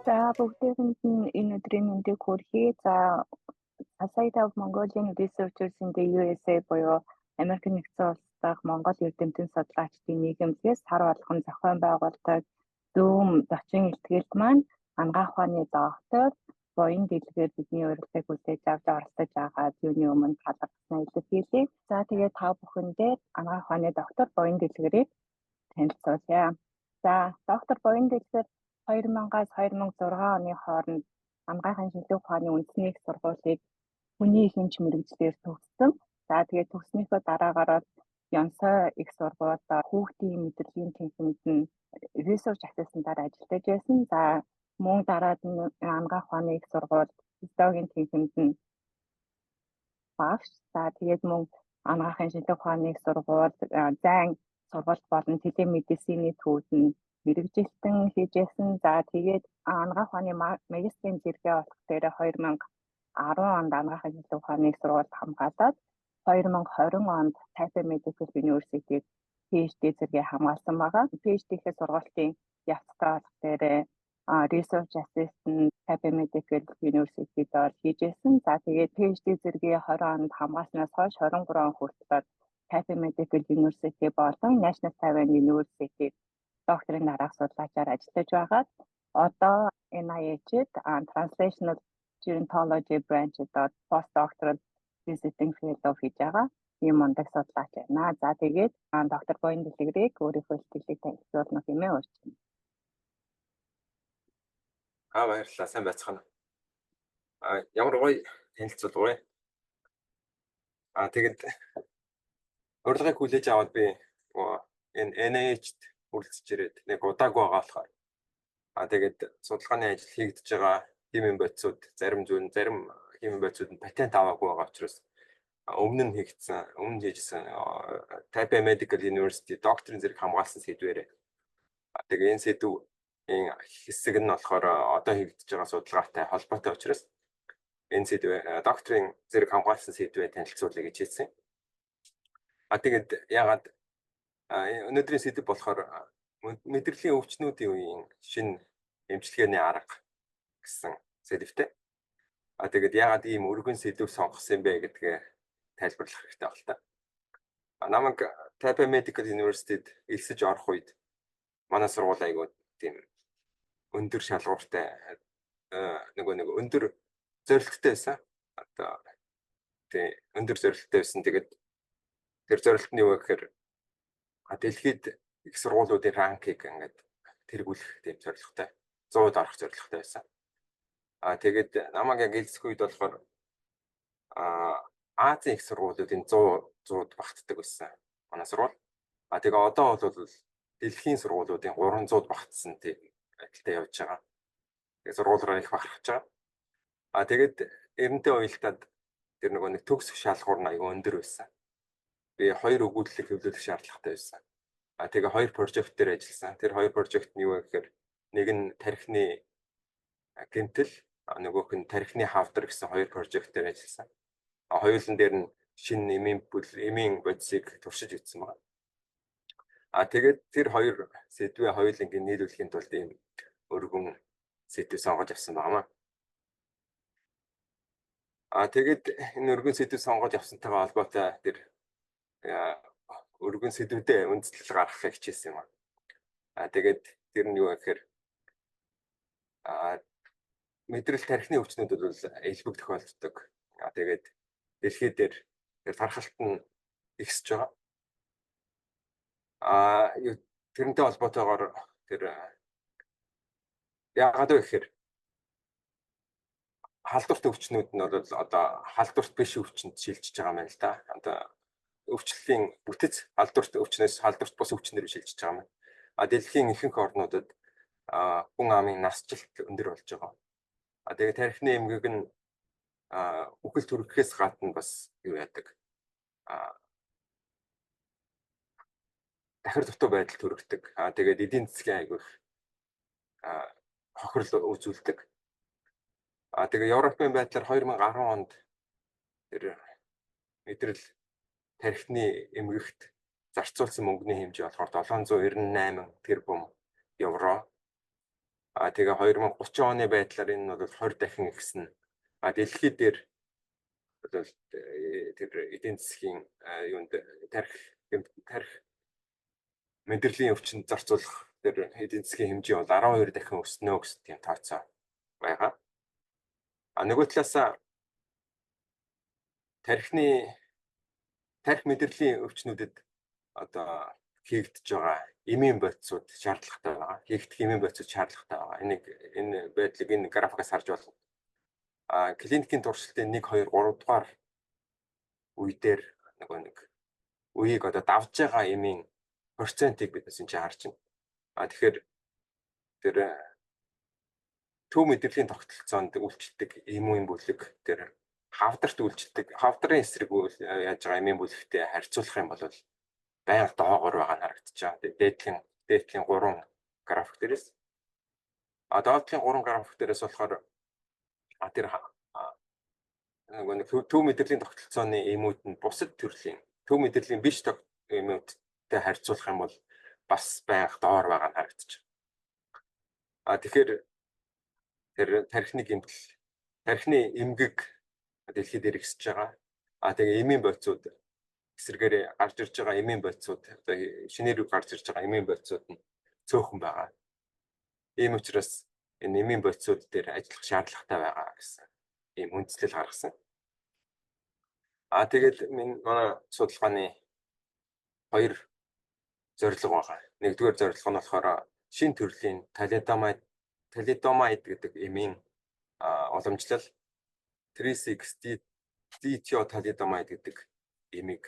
За, бүгдээрэнд нь энэ өдрийн мэндийг хүргэе. За, Society of Mongolian Researchers in the USA буюу Америк Нэгдсэн Улс дахь Монгол эрдэмтэн судлаачдын нийгэмлэгээс сар болгон зохион байгуулдаг Zoom зочин илтгэлд маань анагаах ухааны доктор Буян-Дэлгэр бидний урилгыг хүлээж авч оролцож байгаа юуны өмнө талархснаа илэрхийлье. За, тэгээд та бүхэндээ анагаах ухааны доктор Буян-Дэлгэрийг танилцуулъя. За, доктор Буян-Дэлгэр 2000-аас 2006 оны хооронд анагаахын шинжлэх ухааны үндэсний их сургуулийг хүний эмч мэргэжлээр төгссөн. За, тэгээд төгссөнийхөө дараагаар Ёнсой их сургуульд хүүхдийн мэдрэлийн танхимд нь research assistant-аар ажиллаж байсан. За, мөн дараад нь анагаах ухааны их сургууль физиологийн танхимд нь багш. За, тэгээд мөн анагаахын шинжлэх ухааны их сургууль зайн сургалт болон телемедицины төвд нь мэргэжилтэн хийж байсан. За, тэгээд анагаах ухааны магистрийн зэрэгээ болох дээр 2010 онд анагаахын шинжлэх ухааны их сургуульд хамгаалаад, 2020 онд Taipei Medical University-д PhD зэрэгээ хамгаалсан байгаа. PhD-ийн сургалтын явцтай болох дээр research assistant Taipei Medical University-д хийж байсан. За, тэгээд PhD зэрэгээ 20 онд хамгаалснаас хойш 23 он хүртэл Taipei Medical University болон National Taiwan University докторийн дараах судлаачаар ажиллаж байгаад, одоо NIH-д Translational Gerontology branch-д postdoctoral visiting fellow хийж байгаа ийм мундаг судлаач байна. За, тэгээд доктор Буян-Дэлгэрийг өөрийнхөө илтгэлийг танилцуулна хэмээн урьж байна. Аа, баярлалаа. Сайн байцгаана. А, ямар гоё танилцуулга вэ? А, тэгээд урилгыг хүлээж аваад би энэ NIH-д хүрэлцэж ирээд нэг удаагүй байгаа болохоор, а, тэгээд судалгааны ажил хийгдэж байгаа химийн бодисууд, зарим зүйл, зарим химийн бодисууд нь патент аваагүй байгаа учраас өмнө нь хийгдсэн, өмнө хийжсэн Taipei Medical University докторийн зэрэг хамгаалсан сэдвээрээ. Тэгээ энэ сэдвийн хэсэг нь болохоор одоо хийгдэж байгаа судалгаатай холбоотой учраас энэ сэдв, докторийн зэрэг хамгаалсан сэдвээ танилцуулъя гэж хэлсэн. А, тэгээд яагаад өнөөдрийн сэдэв болохоор мэдрэлийн өвчнүүдийн үеийн шинэ эмчилгээний арга гэсэн сэдэвтэй. А, тэгээд яагаад ийм өргөн сэдэв сонгосон юм бэ гэдгээ тайлбарлах хэрэгтэй байна л та. Намайг Taipei Medical University-д элсэж орох үед манай сургууль айгуу тийм өндөр шалгууртай, нөгөө нэг өндөр зорилттой байсан. Одоо тий, өндөр зорилттой байсан. Тэгээд тэр зорилт нь юу вэ гэхээр дэлхийд их сургуулиудын rank ийг ингээд тэргүүлэх тийм зорилготой. 100-д орох зорилготой байсан. А, тэгээд намайг яг элсэх үед болохоор Азийн их сургуулиудын 100-д багтдаг байсан манай сургууль. А, тэгээ одоо бол дэлхийн сургуулиудын 300-д багтсан тийм байдалтай явж байгаа. Тэгээ сургуулиараа их бахархаж байгаа. А, тэгээд эрентэй уялдаад тэр нөгөө нэг төгсөх шалгуур нь айгүй өндөр байсан. Би хоёр өгүүлэлийг хэвлүүлэх шаардлагатай байсан. А, тэгээ хоёр project дээр ажилласан. Тэр хоёр project нь юу вэ гэхээр нэг нь тархины гэмтэл, нөгөөх нь тархины хавдар гэсэн хоёр project дээр ажилласан. А, хоёулан дээр нь шинэ эмийн бодисыг туршиж үзсэн байна. А, тэгээд тэр хоёр сэдвээ хоёулангийн нийлүүлэхийн тулд ийм өргөн сэдв сонгож авсан байна. А, тэгээд энэ өргөн сэдв сонгож авсантайгаа холбоотой тэр өргөн сэдвүүдээ үндэслэл гаргахыг хичээсэн юм. А, тэгээд тэр нь юу вэ гэхээр мэдрэл тархины өвчнүүд бол элбэг тохиолддог. А, тэгээд дэлхий дээр тэр тархалт нь ихсэж байгаа. А, тэрнтэй холбоотойгоор тэр яагаад вэ гэхээр халдварт өвчнүүд нь бол одоо халдварт биш өвчнөд шилжиж байгаа юм байна л да. Одоо өвчлөлийн бүтэц халдварт өвчнөөс халдварт бус өвчнөр шилжиж байгаа юм. А, дэлхийн ихэнх орнуудад хүн амын насжилт өндөр болж байгаа. А, тэгээ тархины эмгэг нь үхэл төрөхөөс гадна бас юу яадаг. Тахир дутуу байдал төрөгдөг. А, тэгээд эдийн засгийн айгүй их хохирол үзүүлдэг. А, тэгээ Европын байдлаар 2010 онд тэр мэдрэл тархины эмгэгт зарцуулсан мөнгөний хэмжээ болохоор 798 тэрбум евро. Тэгээ 2030 оны байдлаар энэ нь бол 20 дахин ихсэн. Дэлхий дээр бол тэр эдийн засгийн юунд тархи мэдрэлийн өвчнөд зарцуулах тэр эдийн засгийн хэмжээ бол 12 дахин өснө гэсэн тийм тооцоо байгаа. Нөгөө талаас тархины тархи мэдрэлийн өвчнүүдэд одоо хийгдэж байгаа эмийн бодисууд шаардлагатай байгаа. Хийгдэх эмийн бодисууд шаардлагатай байгаа. Энийг энэ байдлыг энэ графикаас харж болно. Клиникийн туршилтын 1 2 3 дугаар үе дээр нөгөө нэг үеийг одоо давж байгаа эмийн процентыг бид энэ чинь харж байна. Тэгэхээр тэр төв мэдрэлийн тогтолцоонд үйлчилдэг эмийн бүлэг тэр хавдарт үйлчилдэг хавдрын эсрэг яаж байгаа эмийн бүлэгтэй харьцуулах юм бол байнга доогоор байгаа нь харагдаж байгаа. Дээд талын 3 график дээрээс доод талын 3 график дээрээс болохоор тэр нөгөө нэг төв мэдрэлийн тогтолцооны эмүүд нь бусад төрлийн төв мэдрэлийн биш эмүүдтэй харьцуулах юм бол бас байнга доор байгаа нь харагдаж байгаа. Тэгэхээр тэр тархины гэмтэл, тархины эмгэг дэлхий дээр ихсэж байгаа. Тэгээ эмийн бодисууд эсрэгээрээ гарч ирж байгаа эмийн бодисууд одоо шинээр гарч ирж байгаа эмийн бодисууд нь цөөхөн байгаа. Ийм учраас энэ эмийн бодисууд дээр ажиллах шаардлагатай байгаа гэсэн ийм үндслэл гаргасан. Тэгээд манай судалгааны хоёр зорилго байгаа. Нэгдүгээр зорилго нь болохоор шинэ төрлийн талидомид гэдэг эмийн уламжлал 360 dithiotalidomide гэдэг эмийг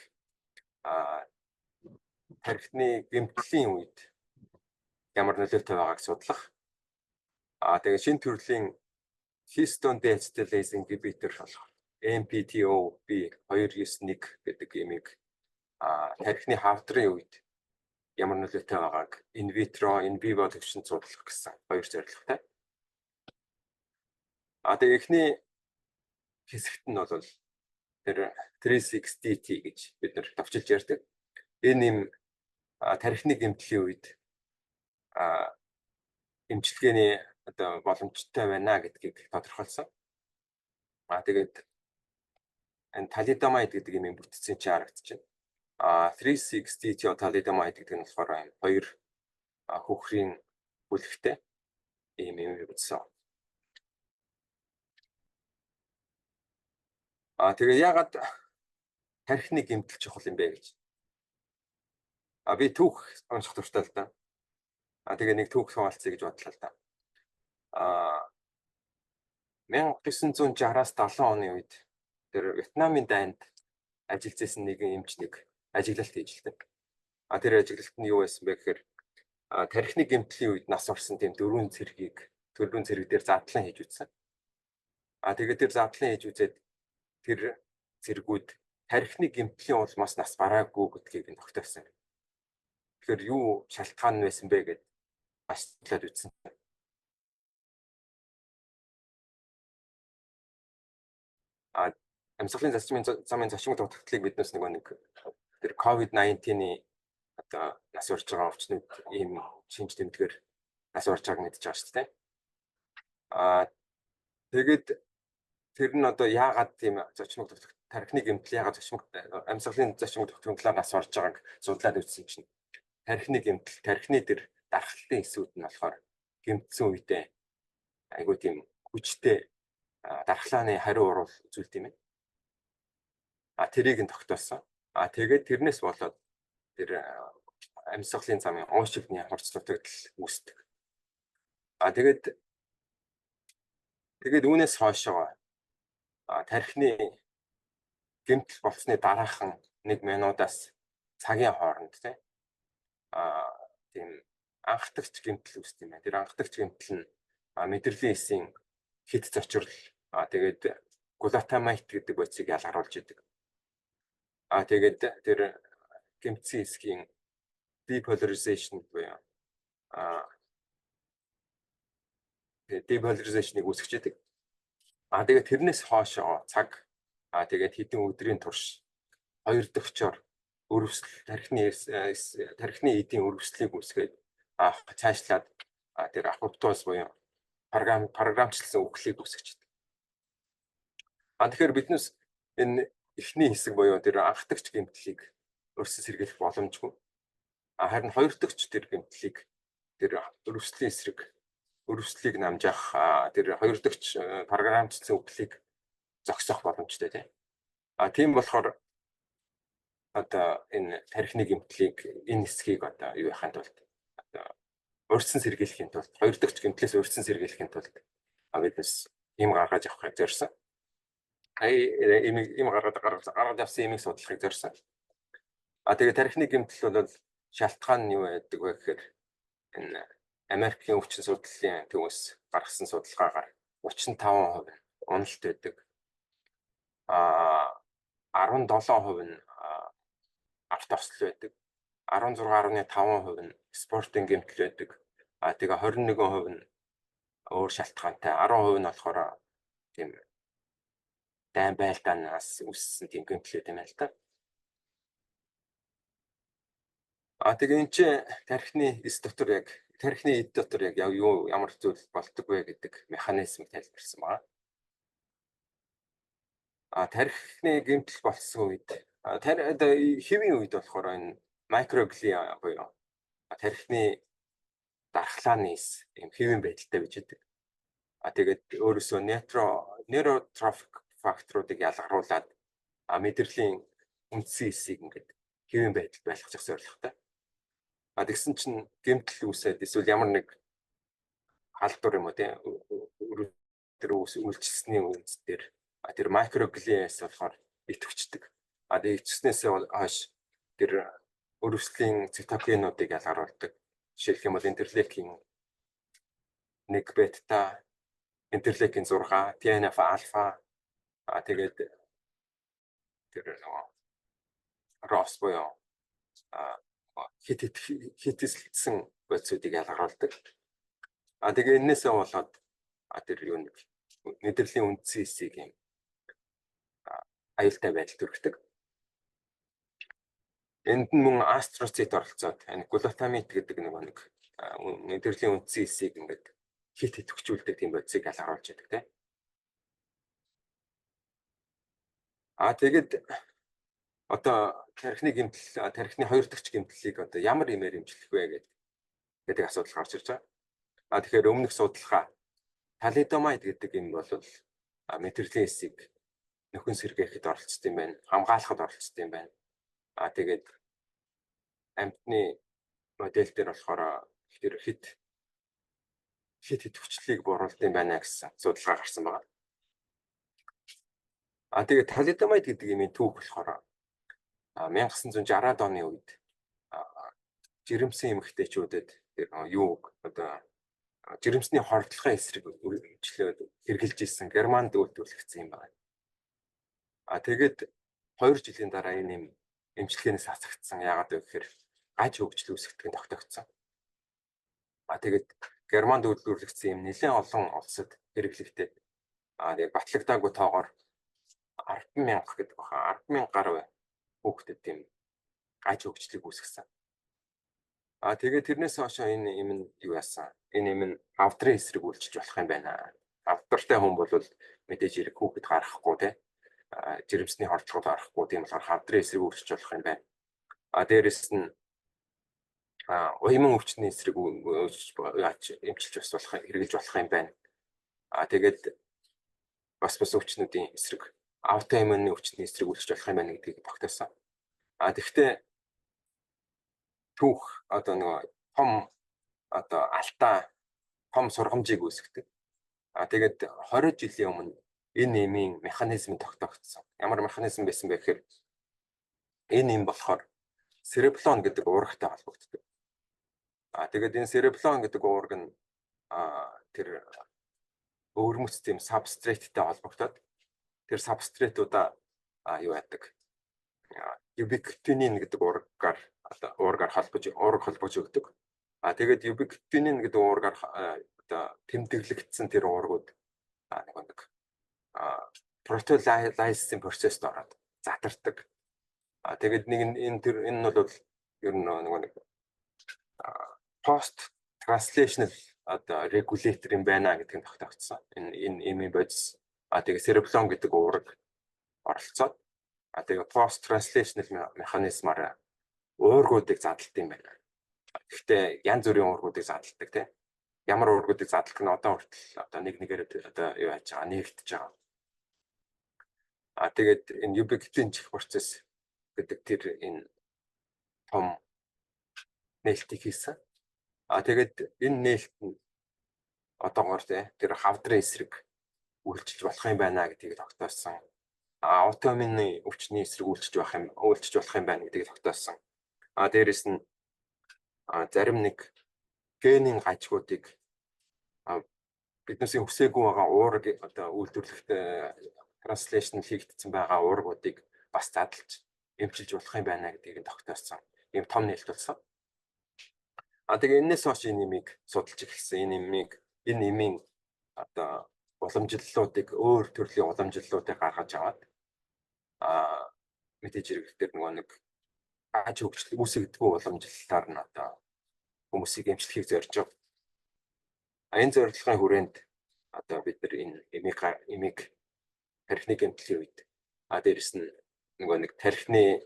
тархины гэмтлийн үед ямар нөлөөтэй байгааг судлах. Тэгээ шинэ төрлийн histone deacetylase inhibitor болох MPTOB291 гэдэг эмийг тархины хавдрын үед ямар нөлөөтэй байгааг in vitro, in vivo төвшөнд судлах гэсэн хоёр зорилготой. Тэгээ эхний хэсэгт нь бол тэр 36DT гэж бид нар товчилж ярьдаг. Энэ юм тархины гэмтлийн үед эмчилгээний одоо боломжтой байна гэдгийг тодорхойлсон. Тэгээд энэ талидомид гэдэг юм бүтцийн чинь харагдаж байна. 36DT талидомид гэдэг нь болохоор энэ хоёр хөхрийн бүлэгтэй ийм юм бүтсэн. Тэгээ яагаад тархины гэмтэл чухал юм бэ гэж. Би түүх унших дуртай л да. Тэгээ нэг түүх хуваалцъя гэж бодлоо л да. 1960-аас 70 оны үед тэр Вьетнамын дайнд ажиллаж байсан нэгэн эмч нэг ажиглалт хийж л дээ. Тэр ажиглалт нь юу байсан бэ гэхээр тархины гэмтлийн үед нас орсон тийм дөрвөн цэргийг дөрвөн цэрэг дээр задлан хийж үзсэн. Тэгээд тэр задлан хийж үзээд тэр цэргүүд тархины гэмтлийн улмаас нас бараагүй гэдгийг нь тогтоосон. Тэгэхээр юу шалтгаан нь байсан бэ гэд маш талаад үзсэн. Амьсгалын замын зочмог дутагдлыг биднээс нөгөө нэг тэр COVID-19-ийн одоо нас барж байгаа өвчнүүд ийм шинж тэмдгээр нас барж байгааг мэдэж байгаа шүү дээ. Тэгээд тэр нь одоо яагаад тийм зочмог дутагд тархины гэмтэл яагаад зочмог амьсгалын зочмог дутагдлаар нас барж байгааг судлаад үзсэн чинь тархины гэмтэл тархины тэр дархлалын эсүүд нь болохоор гэмтсэн үедээ айгуу тийм хүчтэй дархлааны хариу урвал үзүүлдэг юм байна. Тэрийг нь тогтоосон. Тэгээд тэрнээс болоод тэр амьсгалын замын уушигны хурц дутагдал үүсдэг. Тэгээд үүнээс хойшоо тархины гэмтэл болсны дараахан 1 минутаас цагийн хооронд тийм анхдагч гэмтэл үүсдэг юм байна. Тэр анхдагч гэмтэл нь мэдрэлийн эсийн хит зочрол тэгээд глутамат гэдэг бодисыг ялгаруулж идэг. Тэгээд тэр гэмтсэн хэсгийн depolarization буюу depolarization-ыг үүсгэж идэг. Тэгээд тэрнээс хойшоо цаг тэгээд хэдэн өдрийн турш хоёр дахьчоор өрөвсөл тархины эдийн өрөвслийг үүсгээд цаашлаад тэр апоптоз буюу Програмчлсан үхлийг үүсгэж байдаг. Тэгэхээр биднээс энэ эхний хэсэг буюу тэр анхдагч гэмтлийг урьдчилан сэргийлэх боломжгүй. Харин хоёр дахь тэр гэмтлийг тэр өрөвслийн эсрэг өрөвслийг намжаах, тэр хоёр дахь програмчлсан үхлийг зогсоох боломжтой, тийм. Тийм болохоор одоо энэ тархины гэмтлийг, энэ хэсгийг одоо юу яхахын тулд, одоо урьдчилан сэргийлэхийн тулд, хоёр дахь гэмтлээс урьдчилан сэргийлэхийн тулд биднес ийм гаргаж авахыг зорьсон. Ийм гаргаж авсан имийг судлахыг зорьсон. Тэгээ тархины гэмтэл бол шалтгаан нь юу байдаг вэ гэхээр энэ Америкийн өвчин судлалын төвөөс гаргасан судалгаагаар 35% уналт байдаг. 17% нь авто осол байдаг. 16.5% нь спортын гэмтэл байдаг. Тэгээ 21% нь өөр шалтгаантай. 10% нь болохоор тийм дайн байлдаанаас үүссэн тийм гэмтэл юм байна л да. Тэгээ энэ чинь тархины эс дотор яг тархины эд дотор яг юу ямар зүйл болдог вэ гэдэг механизмыг тайлбарласан байна. Тархины гэмтэл болсон үед, одоо хэвийн үед болохоор энэ microglia буюу тархины дархлааны эс ийм хэвийн байдалтай байж байдаг. Тэгээд өөрөөсөө neurotrophic факторуудыг ялгаруулад мэдрэлийн үндсэн эсийг ингээд хэвийн байдалд байлгах зорилготой. Тэгсэн чинь гэмтэл үүсээд эсвэл ямар нэг халдвар юм уу, тийм, тэр үйлчилсэний үндэс дээр тэр microglia -с болохоор идэвхждэг. Тэгээ идэвхжсэнээсээ хойш тэр өрөвслийн цитокинуудыг ялгаруулдаг. Жишээлх юм бол интерлейкин 1 бета, интерлейкин 6, TNF альфа, тэгээд тэр нөгөө ROS буюу хит хитэлсэн бодисуудыг ялгаруулдаг. Тэгээ энээсээ болоод тэр юу нэг мэдрэлийн үндсэн эсийг юм аюултай байдалд хүргэдэг. Энд нь мөн астроцит оролцоод энэ глутамат гэдэг нэг мэдрэлийн үндсэн эсийг ингээд хит идэвхжүүлдэг тийм бодисыг ялгаруулж яадаг, тийм. Тэгээд одоо тархины гэмтэл, тархины хоёр дахь гэмтлийг одоо ямар юмээр эмчлэх вэ гэдэг асуудал гарч ирж байгаа. Тэгэхээр өмнөх судалгаа талидомайд гэдэг юм бол мэдрэлийн эсийг нөхөн сэргээхэд оролцдог юм байна, хамгаалахад оролцдог юм байна. Тэгээд амьтны модель дээр болохоор тэр хит хит идэвхжлийг бууруулдаг юм байна гэсэн судалгаа гарсан байна. Тэгээд талидомайд гэдэг юмын түүх болохоор 1960-аад оны үед жирэмсэн эмэгтэйчүүдэд тэр юу одоо жирэмсний хордлогын эсрэг үйлчлээд хэрэгжилж исэн Германд үйлдвэрлэгдсэн юм байна. Тэгээд 2 жилийн дараа энэ юм эмчилгээнээс хасагдсан. Яагаад вэ гэхээр гаж хөгжил үүсгдэг нь тогтогдсон. Тэгээд Германд үйлдвэрлэгдсэн юм нэлээд олон улсад хэрэглэгдээд, тэгээд батлагдаагүй тоогоор 10,000 гэдэг баха, 10,000 гаруй хүүхдэд тийм гаж хөгжлийг үүсгэсэн. Тэгээд тэрнээс хойш энэ юм нь юу яасан? Энэ юм нь авдрын эсрэг үйлчилж болох юм байна. Авдартай хүн бол мэдээж хэрэг хүүхэд гаргахгүй, те. Жирэмсний хордлого гаргахгүй, тийм болохоор хавдрын эсрэг үйлчилж болох юм байна. Дээрэс нь уяман өвчний эсрэг яаж эмчилж бас болох, хэрэгжилж болох юм байна. Тэгээд бас өвчнүүдийн эсрэг, аутоиммуны өвчний эсрэг үйлчилж болох юм байна гэдгийг тогтоосон. Тэгэхдээ түүх одоо нөгөө том одоо алдаа, том сургамжийг үүсгэдэг. Тэгээд 20 жилийн өмнө энэ эмийн механизм тогтоогдсон. Ямар механизм байсан бэ гэхээр энэ эм болохоор cereblon гэдэг уургатай холбогддог. Тэгээд энэ cereblon гэдэг уурга нь тэр өвөрмөц тийм substrate тэй холбогдоод тэр substrate уудаа юу яадаг, ubiquitin гэдэг уургаар холбож, уурга холбож өгдөг. Тэгээд ubiquitin гэдэг уургаар одоо тэмдэглэгдсэн тэр уургууд нэг proteolysis-ийн процесст ороод задардаг. Тэгээд нэг энэ тэр энэ нь бол ер нь нөгөө нэг post translational одоо regulator юм байна гэдг нь тогтоогдсон. Энэ эмийн бодис, тэгээ cereblon гэдэг уураг оролцоод, тэгээ post translational механизмаар уургуудыг задалт юм байна. Гэхдээ янз бүрийн уургуудыг задалдаг, тийм. Ямар уургуудыг задлах нь одоо хүртэл одоо нэг нэгээр одоо юу яаж байгаа, нэгдэж байгаа. Тэгээд энэ ubiquitin чих процесс гэдэг тэр энэ том нээлтийг хийсэн. Тэгээд энэ нээлт нь одоогоор, тий, тэр хавдрын эсрэг үйлчилж болох юм байна гэдгийг тогтоосон. Аутоиммуны өвчний эсрэг үйлчилж болох юм байна гэдгийг тогтоосон. Дээрэс нь зарим нэг генийн гажгуудыг, биднээсийн хүсээгүй байгаа уураг одоо үйлдвэрлэхдээ translation хийгдсэн байгаа уургуудыг бас задлж эмчилж болох юм байна гэдгийг тогтоосон. Ийм том нээлт болсон. Тэгээ энэс хойш энэ эмийг судалж эхэлсэн. Энэ эмийн одоо уламжлалуудыг, өөр төрлийн уламжлалуудыг гаргаж аваад, мэдээж хэрэг дээр нөгөө нэг гаж хөгжил үүсгдэггүй уламжлалаар нь одоо хүмүүсийг эмчлэхийг зорж байгаа. Энэ зорилгын хүрээнд одоо бид нар энэ эмийг тархины гэмтлийн үед, дээрэс нь нөгөө нэг тархины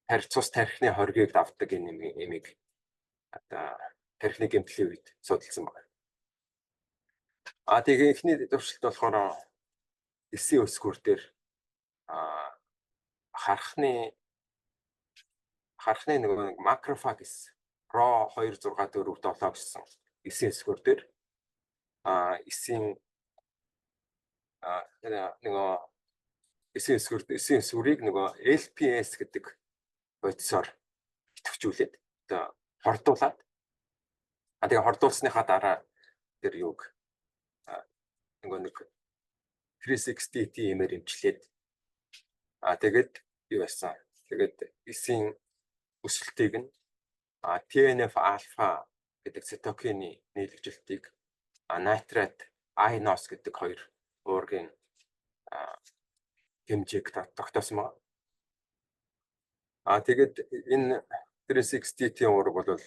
тарь цус тархины хоргийг давдаг энэ эмийг одоо тархины гэмтлийн үед судалсан байна. Тэгээ эхний туршилт болохоор эсийн өсгөр дээр хархны нөгөө нэг макрофаг эс Ро 2 6 4 7 гэсэн эсийн өсгөр дээр эсийн нөгөө эсийн өсгөрийг нөгөө LPS гэдэг бодисоор идэвхжүүлээд, одоо хордуулаад, тэгээ хордуулсныхаа дараа тэр юуг нөгөө нэг 360 эмээр эмчлээд, тэгээд юу яасан. Тэгээд эсийн өсөлтийг нь, TNF альфа гэдэг цитокины нийлэгжилтийг, nitrate iNOS гэдэг хоёр уургийн хэмжээг тогтоосон байна. Тэгээд энэ 360 уураг бол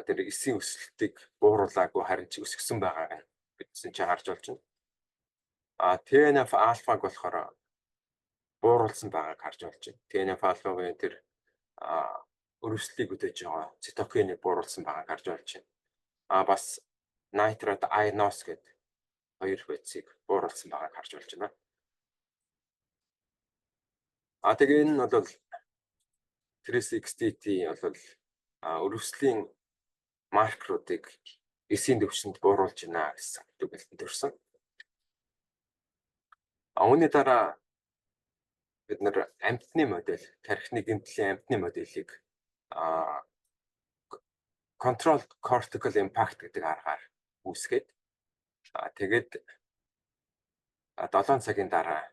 тэр эсийн өсөлтийг бууруулаагүй, харин ч өсгсөн байгааг нь бидсэн чи харж болж байна. TNF альфаг болохоор бууруулсан байгааг харж болж байна. TNF альфагийн тэр өрөвслийг өдөөж байгаа цитокиныг бууруулсан байгааг харж болж байна. Бас nitrate iNOS гэдэг хоёр бодисыг бууруулсан байгааг харж болж байна. Тэгээ энэ нь бол 360 бол өрөвслийн маркеруудыг эсийн төвшөнд бууруулж байна гэсэн дүгнэлтэнд төрсөн. Үүний дараа бид нар амьтны модель, тархины гэмтлийн амьтны моделийг controlled cortical impact гэдэг аргаар үүсгээд, тэгээд 7 цагийн дараа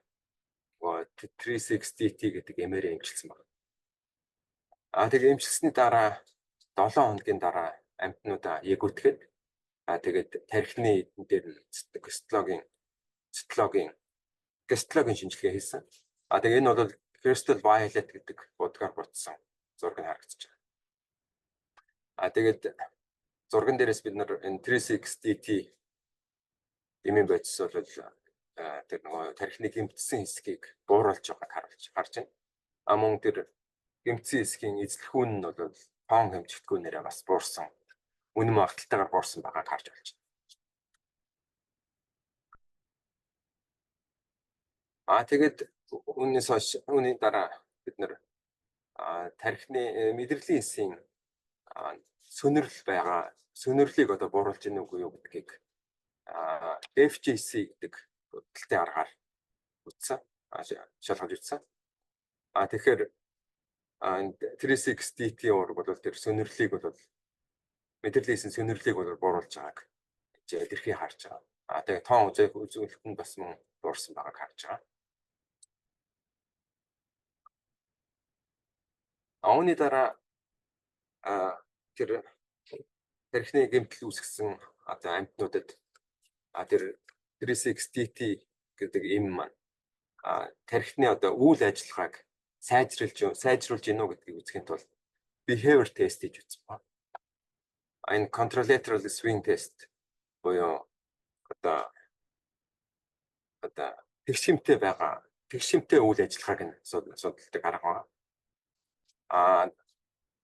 360T гэдэг эмээр эмчилсэн байна. Тэгээ эмчилсэний дараа 7 хоногийн дараа амьтнуудаа ягүтгээд, тэгээд тархины эдэн дээр нь гистологийн шинжилгээ хийсэн. Тэгээ энэ бол Crystal Violet гэдэг будгаар будсан зураг нь харагдаж байна. Тэгээд зурган дээрээс бид нар энэ 360T эмийн бодис бол тэр нөгөө тархины гэмтсэн хэсгийг бууруулж байгааг харуулж харж байна. Мөн тэр гэмтсэн хэсгийн эзлэхүүн нь бол тоон хэмжигдэхүүнээрээ бас буурсан. Үнэн магадлалтайгаар буурсан байгааг харж болж байна. Тэгээд үүнээс хойш, үүний дараа бид нар тархины мэдрэлийн эсийн сөнөрл байгаа сөнөрлийг одоо бууруулж гэнэ үгүй юу гэдгийг FJC гэдэг бодолтын аргаар үзсэн. Шалгаж үзсэн. Тэгэхээр 360T уураг бол тэр сөнөрлийг бол мэдрэлийн эсийн сөнөрлийг бол бууруулж байгааг илэрхий харж байгаа. Тэгээ тоон үзүүлэлт нь бас мөн буурсан байгааг харж байгаа. Үүний дараа тэр тархины гэмтэл үүсгэсэн одоо амьтнуудад тэр 360T гэдэг эм маань тархины одоо үйл ажиллагааг сайжруулж гинүү гэдгийг үзэхийн тулд behavior test хийж үзсэн байна. Энэ contralateral swing test буюу одоо тэгш хэмтэй байгаа тэгш хэмтэй үйл ажиллагааг нь судалдаг арга байна.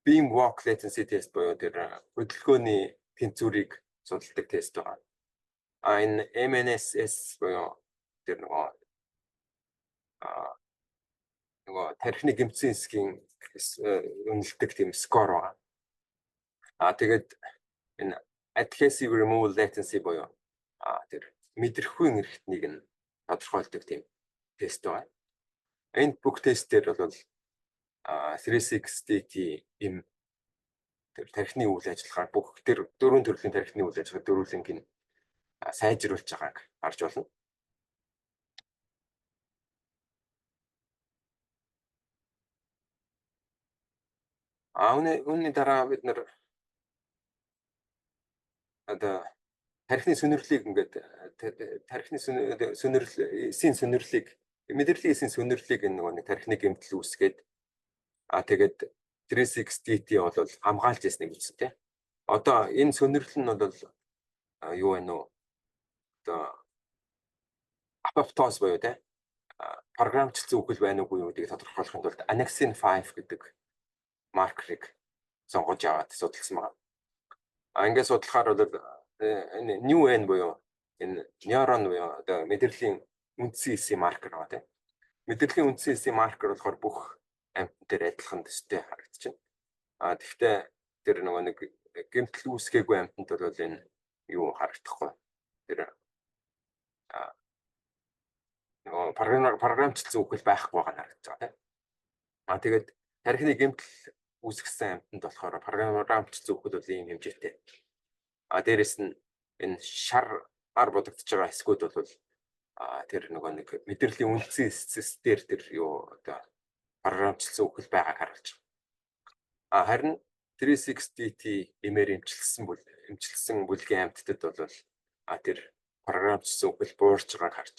Beam walk latency test буюу тэр хөдөлгөөний тэнцвэрийг судалдаг тест байгаа. Энэ MNSS буюу тэр нөгөө тархины гэмтсэн хэсгийн үнэлдэг тийм score байгаа. Тэгээд энэ adhesive removal latency буюу тэр мэдрэхүйн эрхтнийг нь тодорхойлдог тийм тест байна. Энэ бүх тестээр бол 36DT им тэр тархины үйл ажиллагаа, бүх тэр дөрвөн төрлийн тархины үйл ажиллагаа дөрвөлнг нь сайжруулж байгааг харж байна. Үүний дараа бид нар одоо тархины сөнөрлийг, ингээд тархины сөнөрл эсийн сөнөрлийг, мэдрэлийн эсийн сөнөрлийг энэ нөгөө нэг тархины гэмтэл үүсгээд, тэгээд 36DT бол хамгаалж ясныг үзсэн, тийм. Одоо энэ сөнөрлөл нь бол юу вэ нөө, одоо апоптоз буюу, тийм, програмчлсан үхэл байна уугүй юу гэдгийг тодорхойлохын тулд annexin 5 гэдэг маркерыг сонгож аваад судалсан байна. Ингээд судлахаар бол энэ NeuN буюу энэ нейрон буюу одоо мэдрэлийн үндсэн эсийн маркер байгаа, тийм. Мэдрэлийн үндсэн эсийн маркер болохоор бүх амьтан дээр адилхан төстэй харагдчихна. Тэгэхдээ тэр нөгөө нэг гэмтэл үүсгээгүй амьтанд бол энэ юу харагдахгүй. Тэр нөгөө програмчлсан үхэл байхгүй байгаа нь харагдаж байгаа, тийм. Тэгээд тархины гэмтэл үүсгэсэн амьтанд болохоор програмчлсан үхэл бол ийм хэмжээтэй. Дээрэс нь энэ шар ар будагдж байгаа хэсгүүд бол тэр нөгөө нэг мэдрэлийн үндсэн эсэс дээр тэр юу одоо програмчлсан үхэл байгааг харуулж байгаа. Харин 36DT эмээр эмчилсэн бүлгийн амьтдад бол тэр програмчлсан үхэл буурч байгааг харж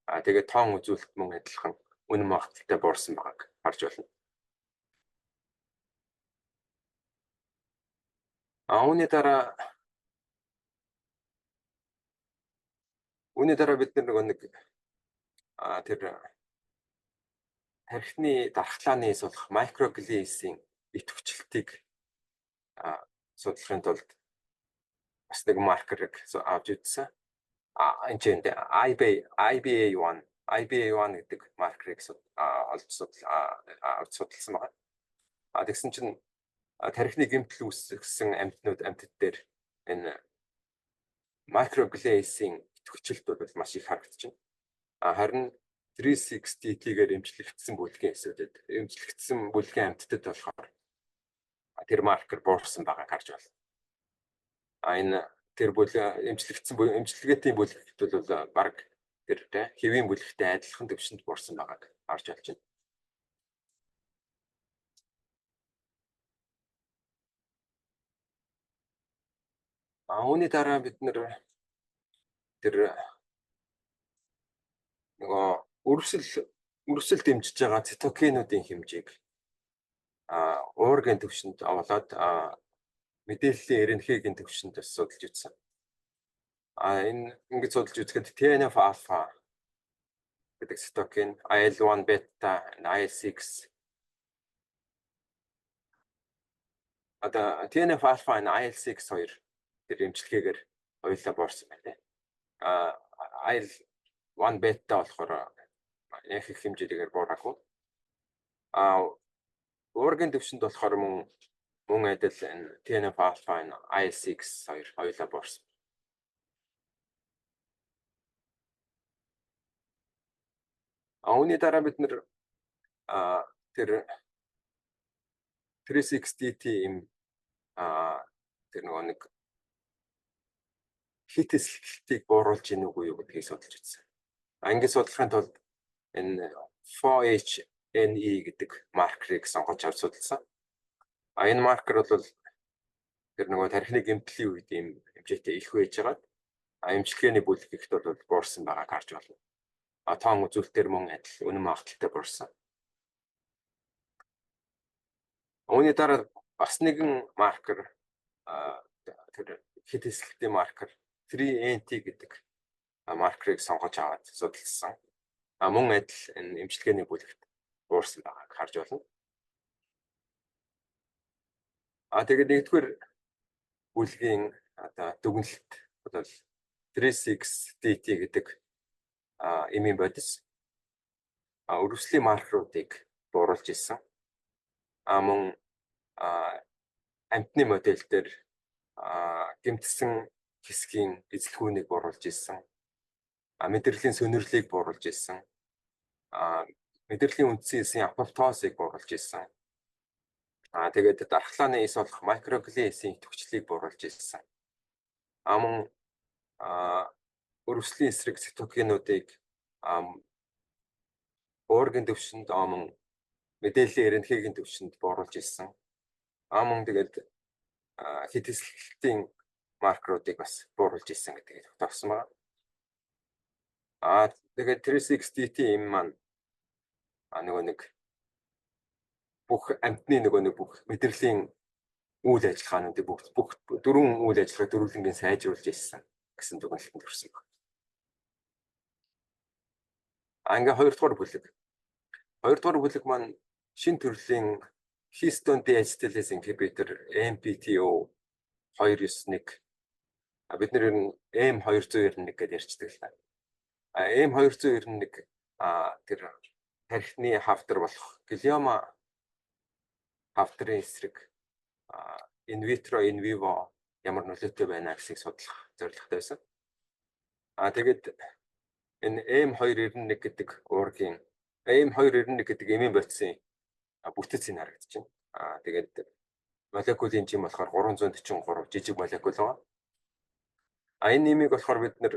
байгаа. Тэгээд тоон үзүүлэлт мөн адилхан үнэн магадлалтай буурсан байгааг харж байна. Үүний дараа бид нөгөө нэг тэр тархины дархлааны сулах microglia-ийн идэвхжлэлтийг судлахын тулд бас нэг маркерыг авч үзсэн. Энэ чинь IBA1 гэдэг маркерыг олж авч судалсан байна. Тэгсэн чинь тархины гэмтэл үүсгэсэн амьтад дээр энэ microglia-ийн идэвхжлэлт бол маш их харагдаж байна. Харин 36DT-гээр эмчлэгдсэн бүлгийн эсүүдэд, эмчлэгдсэн бүлгийн амьтдад болохоор тэр маркер буурсан байгааг харж байна. Энэ тэр бүл эмчлэгдсэн эмчилгээтэй бүлэгт бол баг тэр тэ хэвийн бүлэгтэй адилхан төвшөнд буурсан байгааг харж болж байна. Үүний дараа бид нэр тэр нөгөө үрсэл дэмжиж байгаа цитокинуудын хэмжээг уургийн төвшөнд аваад мэдээллийн RNA-гийн төвшөнд бас судалж үзсэн. Энэ ингэж судалж үзэхэд TNF alpha гэдэг цитокин, IL-1 beta, IL-6, одоо TNF alpha, IL-6 хоёр тэр эмчилгээгээр хоёулаа буурсан байна. IL-1 beta болохоор яг их хэмжээгээр буураагүй. Уургийн төвшөнд болохоор мөн адил энэ TNF alpha, IL-6 хоёр хоёулаа буурсан. Үүний дараа бид нэр тэр 36DT им тэр нөгөө нэг хит эсэлтийг бууруулж ийн үгүй юу гэдгийг судалж үзсэн. Ингээд судлахын тулд энэ 4HNE гэдэг маркерыг сонгож авч судалсан. Энэ маркер бол тэр нөгөө тархины гэмтлийн үед ийм хэмжээтэй их байж байгаад эмчилгээний бүлэгт бол буурсан байгааг харж байна. Тоон үзүүлэлтээр мөн адил үнэн магадлалтай буурсан. Үүний дараа бас нэгэн маркер, тэр хит эсэлтийн маркер 3NT гэдэг маркерыг сонгож аваад судалсан. Мөн адил энэ эмчилгээний бүлэгт буурсан байгааг харж байна. Тэгээд нэгдүгээр бүлгийн одоо дүгнэлт бол 36DT гэдэг эмийн бодис өрөвслийн маркеруудыг бууруулж ирсэн. Мөн амьтны модель дээр гэмтсэн хэсгийн эзэлхүүнийг бууруулж ирсэн. Мэдрэлийн сөнөрлийг бууруулж ирсэн. Мэдрэлийн үндсэн эсийн апоптозыг бууруулж ирсэн. Тэгээд дархлааны эс болох микроглийн эсийн идэвхжлийг бууруулж ирсэн. Мөн өрөвслийн эсрэг цитокинуудыг уургийн төвшөнд, мөн мэдээллийн РНХ-ийн төвшөнд бууруулж ирсэн. Мөн тэгээд хэд эсэлтийн маркеруудыг бас бууруулж ирсэн гэдгийг тогтоосон байна. Тэгээд 36DT эм маань нөгөө нэг бүх амьтны нөгөө нэг бүх мэдрэлийн үйл ажиллагаануудыг бүх дөрвөн үйл ажиллагааг дөрвөлнгийн сайжруулж ирсэн гэсэн дүгнэлтэнд хүрсэн байна. Ингээ хоёрдугаар бүлэг. Хоёрдугаар бүлэг маань шинэ төрлийн histone deacetylase inhibitor MPTO 291, бид нар ер нь M291 гэдээ ярьцдаг л та. M291 тэр тархины хавдар болох глиома хавдрын эсрэг in vitro, in vivo ямар нөлөөтэй байна гэсийг судлах зорилготой байсан. Тэгээд энэ M291 гэдэг уургийн, M291 гэдэг эмийн бодисын бүтэц нь харагдаж байна. Тэгээд молекулын жим болохоор 343 жижиг молекул байгаа. Энэ нэмийг болохоор бид нар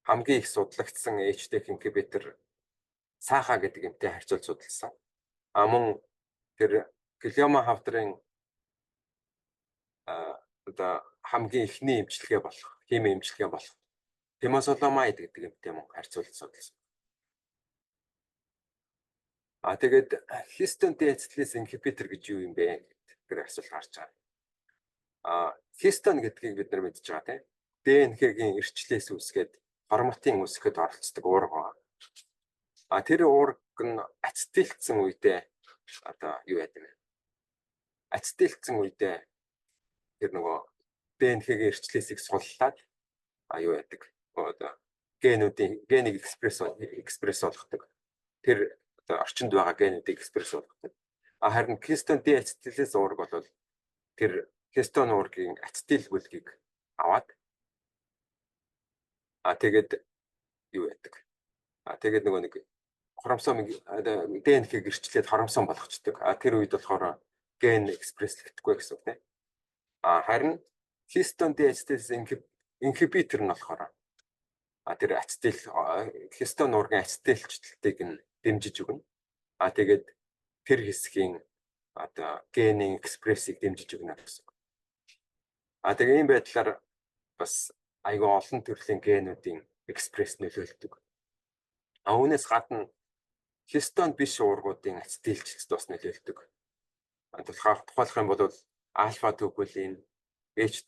хамгийн их судлагдсан HDAC inhibitor SAHA гэдэг эмтэй харьцуулж судалсан. Мөн тэр глиома хавдрын одоо хамгийн эхний эмчилгээ болох, хими эмчилгээ болох темозоломид гэдэг эмтэй мөн харьцуулж судалсан. Тэгээд histone deacetylase inhibitor гэж юу юм бэ гэдэг асуулт гарч байгаа. Histone гэдгийг бид нар мэдж байгаа, тийм. ДНХ-гийн эрчлээс үүсгээд хроматин үүсгэхэд оролцдог уурга байна. Тэр уурга нь ацетилцсэн үедээ одоо юу яа гэм бэ? Ацетилцсэн үедээ тэр нөгөө ДНХ-гийн эрчлээсийг суллаад юу яадаг? Одоо генүүдийн генийг express болгодог. Тэр одоо орчинд байгаа генүүдийг express болгодог. Харин histone deacetylase уурга бол тэр хистон уургийн ацетил бүлгийг аваад тэгээд юу яадаг? Тэгээд нөгөө нэг хромосомыг, ДНХ-г эрчлээд хромосом болгочдөг. Тэр үед болохоор ген express лэгдэхгүй гэсэн үг, тийм. Харин histone deacetylase inhibitor нь болохоор тэр ацетил хистон уургийн ацетилчлэлтийг нь дэмжиж өгнө. Тэгээд тэр хэсгийн одоо генийн express ийг дэмжиж өгнө гэсэн. Тэгээ ийм байдлаар бас айгүй олон төрлийн генүүдийн express нөлөөлдөг. Үүнээс гадна хистон биш уургуудын ацетилчлэлт бас нөлөөлдөг. Тухайлах юм бол альфа тубулин, H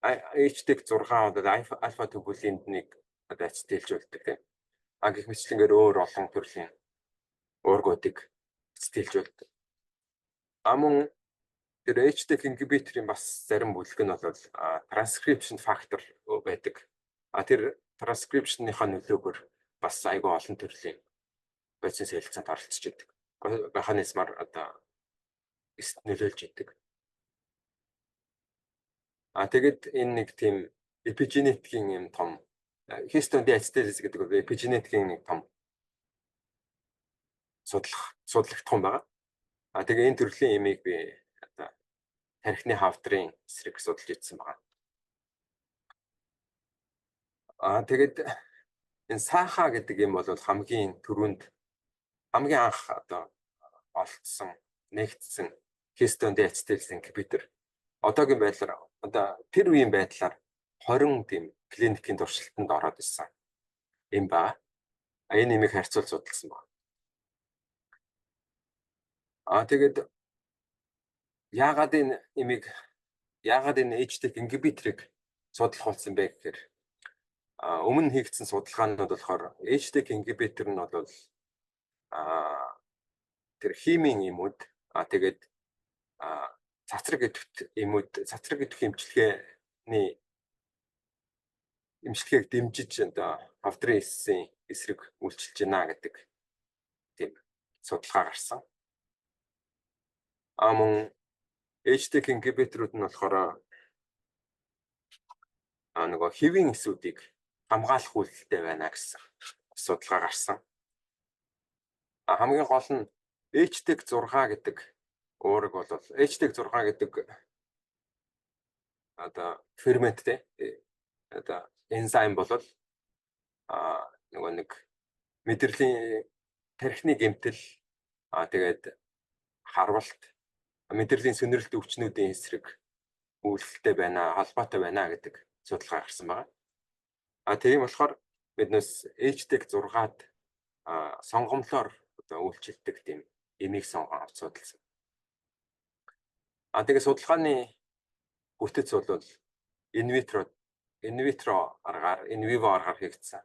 HDAC 6 одоо альфа тубулинд одоо ацетилжүүлдэг, тийм. Гэх мэтчилэнгээр өөр олон төрлийн уургуудыг ацетилжүүлдэг. Мөн тэр HDAC inhibitor-ын бас зарим бүлэг нь бол transcription factor байдаг. Тэр transcription-ийнхаа нөлөөгөөр бас айгүй олон төрлийн бодисын солилцоонд оролцож идэг. Механизмаар одоо нөлөөлж идэг. Тэгээд энэ нэг тийм эпигенетикийн юм том histone deacetylase гэдэг бол эпигенетикийн нэг том судлагдах юм байгаа. Тэгээ энэ төрлийн эмийг би одоо тархины хавдрын эсрэг судалж ирсэн байгаа. Тэгээд энэ SAHA гэдэг юм бол хамгийн түрүүнд, хамгийн анх одоо олдсон, нэгдсэн histone deacetylase inhibitor. Одоогийн байдлаар, одоо тэр үеийн байдлаар 20 тийм клиникийн туршилтанд ороод ирсэн юм ба. Энэ нэмийг харьцуулж судалсан байна. Тэгээд яагаад энэ эмийг, яагаад энэ HDAC inhibitor-ыг судлах болсон бэ гэхээр Өмнө хийгдсэн судалгаанууд болохоор HDAC inhibitor нь бол тэр химийн эмүүд, тэгээд цацраг идэвхт эмүүд, цацраг идэвх эмчилгээг дэмжиж одоо хавдрын эсийн эсрэг үйлчилж байна гэдэг тийм судалгаа гарсан. Мөн HDAC inhibitor-ууд нь болохоор нөгөө хэвийн эсүүдийг хамгаалах үйлдэлтэй байна гэсэн судалгаа гарсан. Хамгийн гол нь HDAC 6 гэдэг уураг бол, HDAC 6 гэдэг одоо фермент те, одоо энзим бол нөгөө нэг мэдрэлийн тархины гэмтэл, тэгээд харвалт, мэдрэлийн сөнөрөлт өвчнүүдийн эсрэг үйлдэлтэй байна, холбоотой байна гэдэг судалгаа гарсан байна. Тийм болохоор биднээс HDAC 6-ад сонгомлоор одоо үйлчилдэг тийм эмийг сонгон авч судалсан. Тэгээ судалгааны бүтэц бол in vitro аргаар, in vivo аргаар хийгдсэн.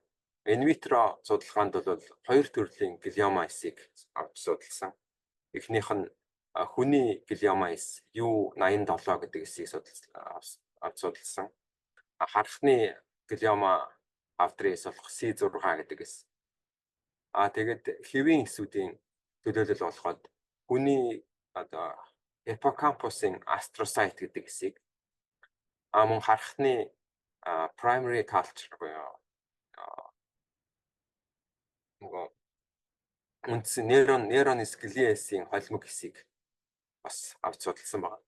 In vitro судалгаанд бол хоёр төрлийн глиома эсийг авч судалсан. Эхнийх нь хүний глиома эс U87 гэдэг эсийг судалсан, авч судалсан. Хархны глиома хавдрын эс болох C6 гэдэг эс. Тэгээд хэвийн эсүүдийн төлөөлөл болоход хүний одоо hippocampus-ын astrocyte гэдэг эсийг, мөн хархны primary culture буюу нөгөө үндсэн нейрон глиа эсийн холимог эсийг бас авч судалсан байна.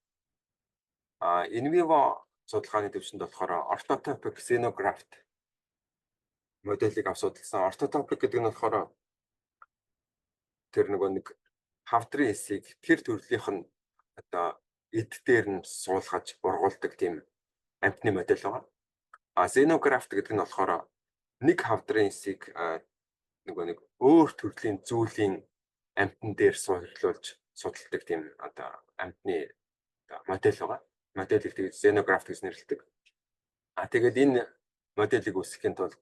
In vivo судалгааны төвшөнд болохоор orthotopic xenograft моделийг авч судалсан. Orthotopic гэдэг нь болохоор тэр нөгөө нэг хавдрын эсийг тэр төрлийнх нь одоо эд дээр нь суулгаж ургуулдаг тийм амьтны модель байгаа. Xenograft гэдэг нь болохоор нэг хавдрын эсийг нөгөө нэг өөр төрлийн зүйлийн амьтан дээр суурилуулж судалдаг тийм одоо амьтны модель байгаа. Моделийг тэгээд xenograft гэж нэрлэдэг. Тэгээд энэ моделийг үүсгэхийн тулд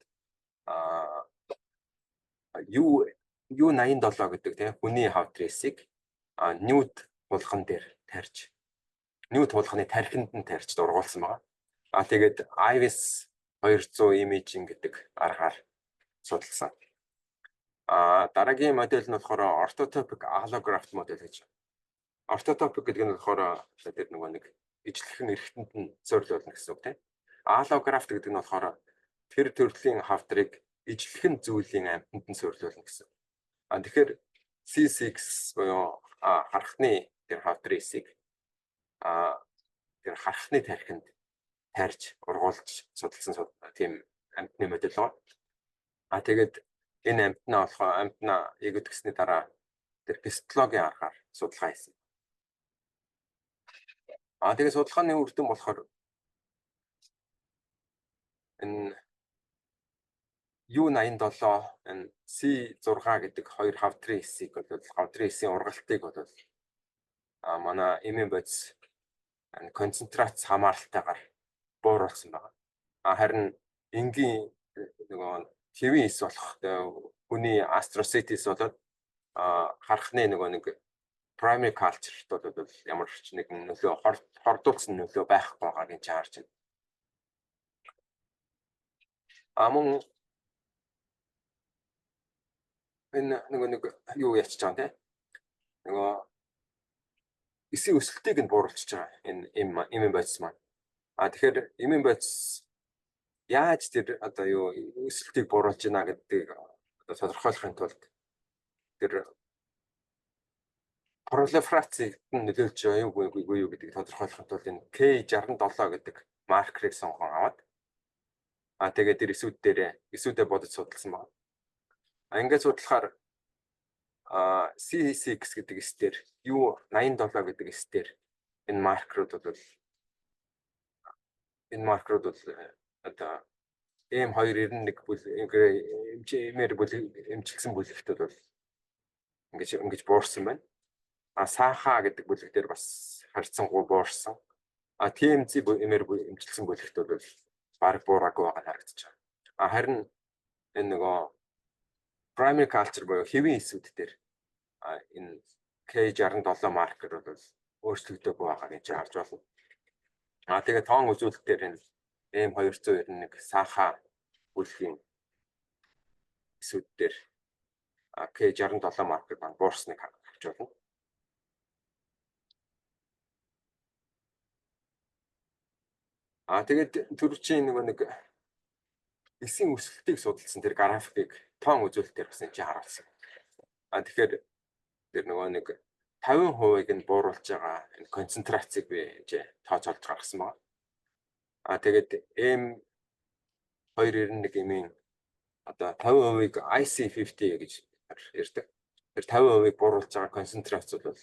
U87 гэдэг тийм хүний хавдрын эсийг нүд хулган дээр тарьж, нүд хулганы тархинд нь тарьж ургуулсан байгаа. Тэгээд IVIS 200 imaging гэдэг аргаар судалсан. Дараагийн модель нь болохоор orthotopic allograft модель гэж. Orthotopic гэдэг нь болохоор тэр нөгөө нэг ижлэхэн эрхтэнд нь суурилуулна гэсэн үг тийм. Allograft гэдэг нь болохоор тэр төрлийн хавдрыг ижлэхэн зүйлийн амьтанд нь суурилуулна гэсэн. Тэгэхээр C6 буюу хархны тэр хавдрын эсийг тэр хархны тархинд тарьж ургуулж судалсан тийм амьтны модель байгаа. Тэгээд энэ амьтнаа болохоор амьтнаа эгдгэсний дараа тэр гистологийн аргаар судалгаа хийсэн. Тэгээд судалгааны үр дүн болохоор энэ U87, энэ C6 гэдэг хоёр хавдрын эсийг бол, хавдрын эсийн ургалтыг бол манай эмийн бодис концентрац хамааралтайгаар бууруулсан байна. Харин энгийн нөгөө хэвийн эс болох хүний astrocyte эс болоод хархны нөгөө нэг primary culture-т бол ямар ч нэгэн нөлөө, хордуулсан нөлөө байхгүй байгааг энэ харж байна. Мөн энэ нөгөө нэг юу ячиж байгаа юм те. Нөгөө эсийн өсөлтийг нь бууруулчихж байгаа энэ эмийн бодис маань. Тэгэхээр эмийн бодис яаж тэр одоо юу өсөлтийг бууруулж байна гэдгийг одоо тодорхойлохын тулд тэр пролиферацийг нь нөлөөлж байгаа юу, үгүй юу гэдгийг тодорхойлохын тулд энэ K67 гэдэг маркерыг сонгон аваад, тэгээд тэр эсүүд дээр эсүүдээ бодож судалсан байна. Ингээд судлахаар C6 гэдэг эс дээр, U87 гэдэг эс дээр энэ маркерууд бол одоо M291 бүл эмээр эмчилсэн бүлэгтүүд бол ингэж буурсан байна. САХА гэдэг бүлэг дээр бас харьцангуй буурсан. TMZ эмээр эмчилсэн бүлэгтүүд бол бараг буураагүй байгаа нь харагдаж байна. Харин энэ нөгөө primary culture буюу хэвийн эсүүд дээр энэ K67 маркер бол өөрчлөгдөөгүй байгаа гэж харж байна. Тэгээ тоон үзүүлэлт дээр энэ M291 сааха бүлгийн эсүүд дээр K67 маркер маань буурсныг харж байна. Тэгээд түрүүчийн нөгөө нэг эсийн өсөлтийг судалсан тэр графикийг тоон үзүүлэлтээр бас энэ чинь харуулсан. Тэгэхээр тэр нөгөө нэг 50%-ыг нь бууруулж байгаа энэ концентрацийг би энэ тооцоолж гаргасан байна. Тэгээд M291 эмийн одоо 50%-ыг IC50 гэж ярьдаг. Тэр 50%-ыг бууруулж байгаа концентрац бол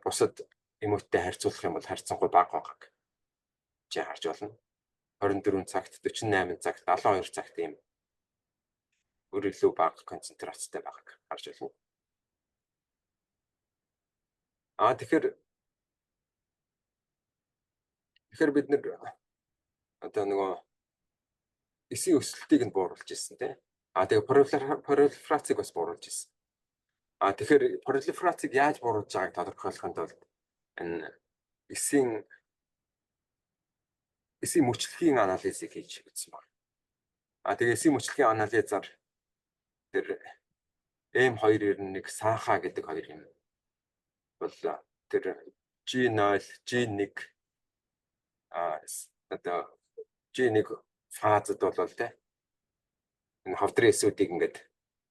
бусад эмүүттэй харьцуулах юм бол харьцангуй бага байгааг чи харж байна. 24 цагт, 48 цагт, 72 цагт ийм өөр илүү бага концентрацтай байгааг харж байна. Тэгэхээр бид нэр одоо нөгөө эсийн өсөлтийг нь бууруулж ирсэн тийм. Тэгээ пролиферацийг бас бууруулж ирсэн. Тэгэхээр пролиферацийг яаж бууруулж байгааг тодорхойлохын тулд энэ эсийн мөчлөгийн анализыг хийж үзсэн байна. Тэгээ эсийн мөчлөгийн анализаар тэр M291 сааха гэдэг хоёр юм бол тэр G0, G1 одоо G1 фазад бол тэ энэ хавдрын эсүүдийг ингээд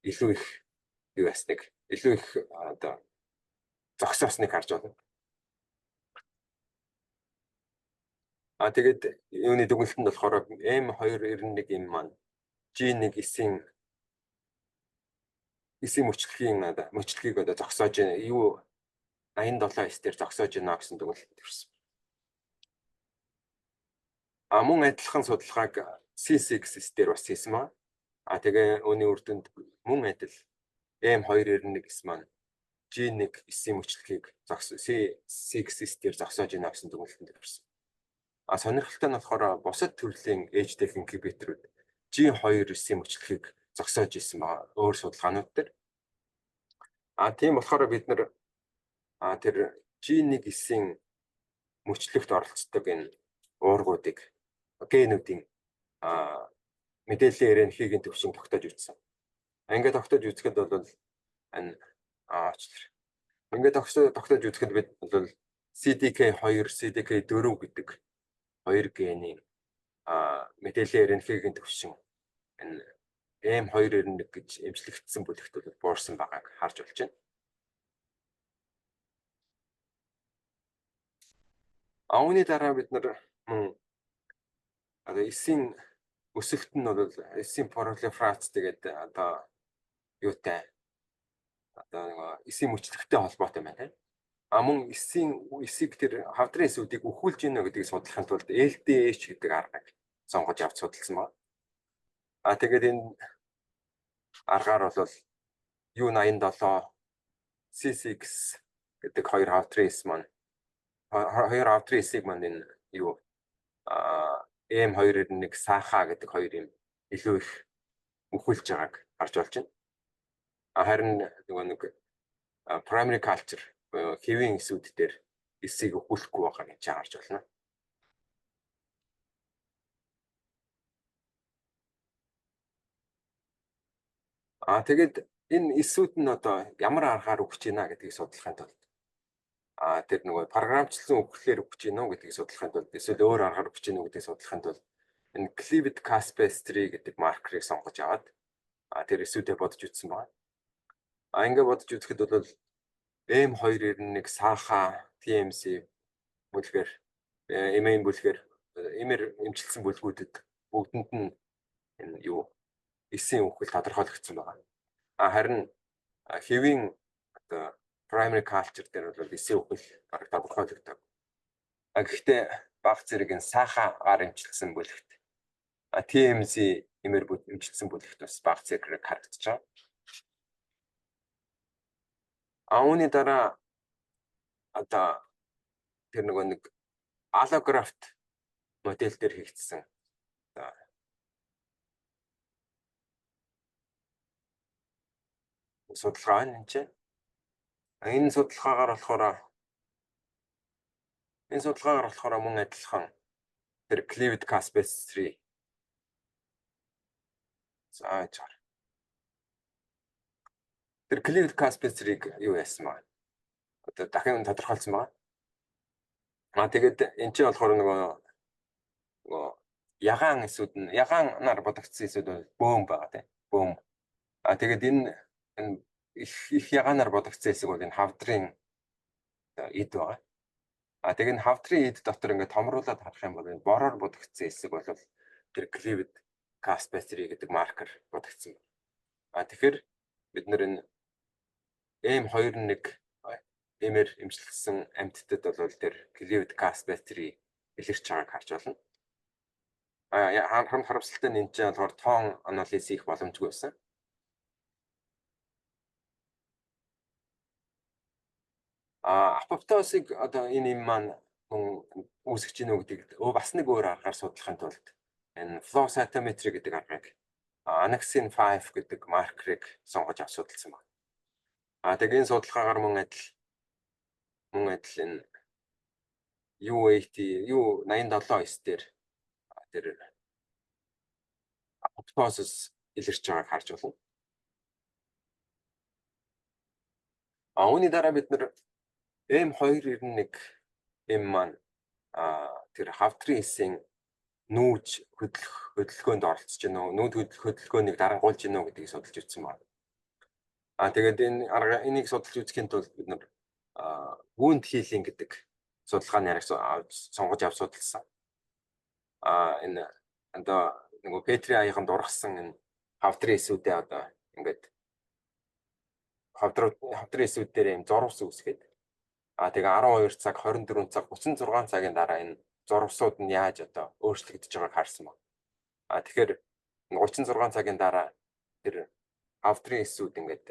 илүү их юу ясныг илүү их одоо зогсоосныг харж байна. Тэгээд юуны дүгнэлтэнд болохоор M291 юм маань G1 эсийн мөчлөгийг одоо зогсоож юу 87 эс дээр зогсоож байна гэсэн дүгнэлтэнд ирсэн. Мөн адилхан судалгааг C6 эс дээр бас хийсэн байна. Тэгээ үүний үр дүнд мөн адил M291 эс маань G1 эсийн мөчлөгийг C6 эс дээр зогсоож байна гэсэн дүгнэлтэнд ирсэн. Сонирхолтой нь болохоор бусад төрлийн HDF инкубаторууд G2 эсийн мөчлөгийг зогсоож исэн байгаа өөр судалгаанууд дээр. Тийм болохоор бид нар тэр G1 эсийн мөчлөгт оролцдог энэ уургуудыг генүүдийн мэдээллийн РНХ-ийн төвшин тогтоож үзсэн. Ингээд тогтоож үзэхэд бол энэ ингээд тогтоож үзэхэд бид бол CDK2, CDK4 гэдэг хоёр генийн мэдээллийн РНХ-ийн төвшин энэ M291 гэж эмчлэгдсэн бүлэгт бол буурсан байгааг харж болж байна. Үүний дараа бид нар мөн одоо эсийн өсөлт нь бол эсийн пролиферац тэгээд одоо юутай одоо нэг эсийн мөчлөгтэй холбоотой байна тийм. Мөн эсийг тэр хавдрын эсүүдийг өхүүлж гинэ гэдгийг судлахын тулд LDH гэдэг аргыг сонгож авч судалсан байна. Тэгээд энэ аргаар бол U87 C6 гэдэг хоёр хавдрын эс маань хоёр хавдрын эсийг маань энэ юу M291 сааха гэдэг хоёр юм илүү их өхүүлж байгааг харж болж байна. Харин нөгөө нэг primary culture хэвийн эсүүд дээр эсийг өхүүлэхгүй байгаа гэж харж байна. Тэгээд энэ эсүүд нь одоо ямар аргаар өгч байна гэдгийг судлахын тулд тэр нөгөө програмчлсан өгөхлөөр өгч гинэ үү гэдгийг судлахын тулд эсвэл өөр аргаар өгч гинэ үү гэдгийг судлахын тулд энэ Cleaved Caspase 3 гэдэг маркерыг сонгож аваад тэр эсүүдээ бодож үзсэн байна. Ингээ бодож үзэхэд бол M291 сааха TMC бүлгээр MN бүлгээр эмэр эмчилсэн бүлгүүдэд бүгдэнд нь энэ юу эсийн үхэл тодорхойлогдсон байгаа. Харин хэвийн одоо primary culture дээр бол эсийн үхэл бараг тодорхойлогддог. Гэхдээ баг зэрэг энэ саахагаар эмчилсэн бүлэгт TMC эмэр эмчилсэн бүлэгт бас баг зэрэг харагдаж байгаа. Үүний дараа одоо тэр нөгөө нэг allograft модель дээр хийгдсэн Судалгаа байна энэ чинь. Энэ судалгаагаар болохоор энэ судалгаагаар болохоор мөн адилхан тэр cleaved caspase 3. За, жаар. Тэр cleaved caspase 3-ыг юу яасан бэ? Одоо дахин тодорхойлсон байна. Тэгээд энэ чинь болохоор нөгөө ягаан эсүүд нь, ягаанаар бодогдсон эсүүд бол бөөм байгаа, тийм, бөөм. Тэгээд энэ их их ягаанаар бодогдсон хэсэг бол энэ хавдрын эд байгаа. Тэгээ энэ хавдрын эд дотор ингээд томруулаад харах юм бол энэ бороор бодогдсон хэсэг бол тэр cleaved caspase 3 гэдэг маркер бодогдсон байна. Тэгэхээр бид нар энэ M21 эмээр эмчилсэн амьтдад бол тэр cleaved caspase 3 илэрч байгааг харж байна. Харамсалтай нь энэ чинь болохоор тоон анализ хийх боломжгүй байсан. Апоптосыг одоо энэ юм маань мөн үүсгэж гинүү гэдгийг бас нэг өөр аргаар судлахын тулд энэ flow cytometry гэдэг аргыг, annexin 5 гэдэг маркерыг сонгож авч судалсан байна. Тэгээ энэ судалгаагаар мөн адил энэ U80 U87 дээр тэр апоптосис илэрч байгааг харж байна. Үүний дараа бид нар M291 M маань тэр хавдрын эсийн нүүж хөдлөх хөдөлгөөнд оролцож гэнэ үү, нүүд хөдлөх хөдөлгөөнийг дарангуйлж гэнэ үү гэдгийг судалж үзсэн байна. Тэгээд энэ арга, энийг судалж үзэхийн тулд бид нар wound healing гэдэг судалгааны арга сонгож авч судалсан. Энэ одоо нөгөө Петри аяханд ургасан энэ хавдрын эсүүдээ одоо ингээд хавдрын эсүүд дээр юм зурвас үүсгээд, тэгээ 12 цаг, 24 цаг, 36 цагийн дараа энэ зурвасууд нь яаж одоо өөрчлөгдөж байгааг харсан байна. Тэгэхээр 36 цагийн дараа тэр хавдрын эсүүд ингээд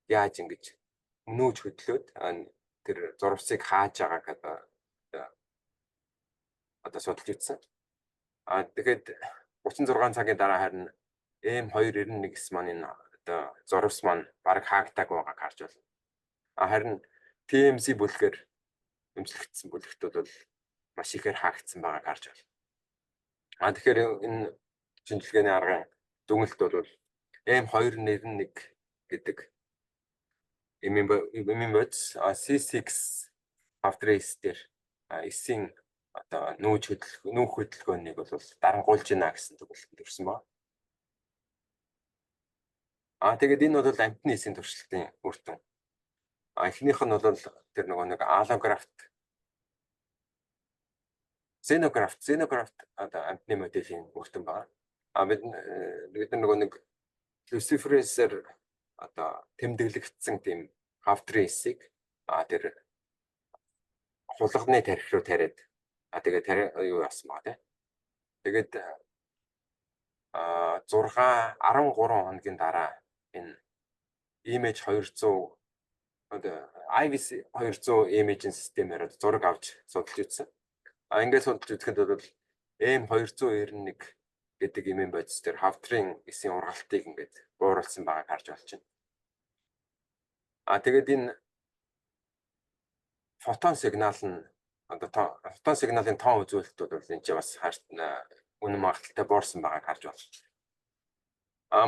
яаж ингэж нүүж хөдлөөд тэр зурвасыг хааж байгааг одоо судалж үзсэн. Тэгээд 36 цагийн дараа харин M291 эс маань энэ одоо зурвас маань бараг хаагдаагүй байгааг харж байна. Харин TMC бүлгээр эмчлэгдсэн бүлэгт бол маш ихээр хаагдсан байгааг харж байна. Тэгэхээр энэ шинжилгээний аргын дүгнэлт бол M291 гэдэг эмийн бодис C6 хавдрын эс дээр эсийн одоо нүүж хөдлөх нүүх хөдөлгөөнийг бол дарангуйлж байна гэсэн дүгнэлтэнд хүрсэн байна. Тэгээд энэ бол амьтны эсийн туршилтын үр дүн. Эхнийх нь бол тэр нөгөө нэг allograft, xenograft одоо амьтны моделийн үр дүн байна. Бид нар нөгөө нэг luciferase-ээр одоо тэмдэглэгдсэн тийм хавдрын эсийг тэр хулганы тархи руу тариад, тэгээд тари юу яасан баа, тий. Тэгээд 6 13 хоногийн дараа энэ image 200, одоо IVIS 200 imaging системээр зураг авч судалж үзсэн. Ингээд судалж үзэхэд бол M291 гэдэг эмийн бодис дээр хавдрын эсийн ургалтыг ингээд бууруулсан байгааг харж болж байна. Тэгээд энэ фотон сигнал нь одоо фотон сигналын тоон үзүүлэлт бол энэ ч бас үнэн магадлалтай буурсан байгааг харж байна.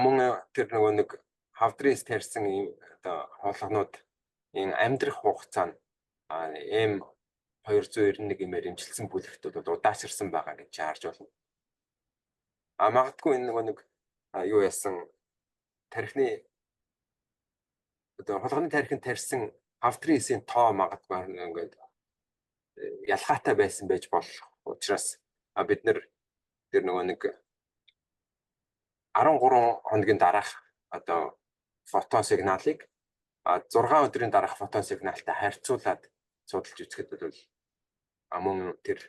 Мөн тэр нөгөө нэг хавдрын эс тарьсан одоо хулганууд энэ амьдрах хугацаа нь M291 эмээр эмчилсэн бүлэгт бол удаашрсан байгаа гэж харж байна. Магадгүй энэ нөгөө нэг юу яасан тархины одоо хулганы тархинд тарьсан хавдрын эсийн тоо магадгүй ингээд ялгаатай байсан байж болох учраас бид нар тэр нөгөө нэг 13 хоногийн дараах одоо фотон сигналыг 6 өдрийн дараах фотон сигналтай харьцуулаад судалж үзэхэд бол мөн тэр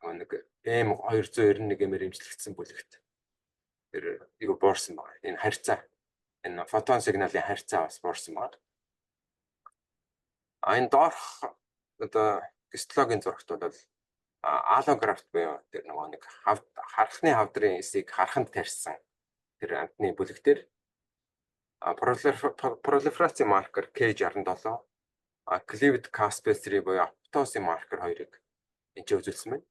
нэг M291 эмээр эмчлэгдсэн бүлэгт тэр юу буурсан байна. Энэ харьцаа, энэ фотон сигналын харьцаа бас буурсан байна. Энэ доорх одоо гистологийн зурагт бол аллографт буюу тэр нөгөө нэг хархны хавдрын эсийг харханд тарьсан тэр амьтны бүлэг дээр Пролиферацийн маркер K67, cleaved caspase 3 буюу апоптозын маркер хоёрыг энэ ч үзүүлсэн байна.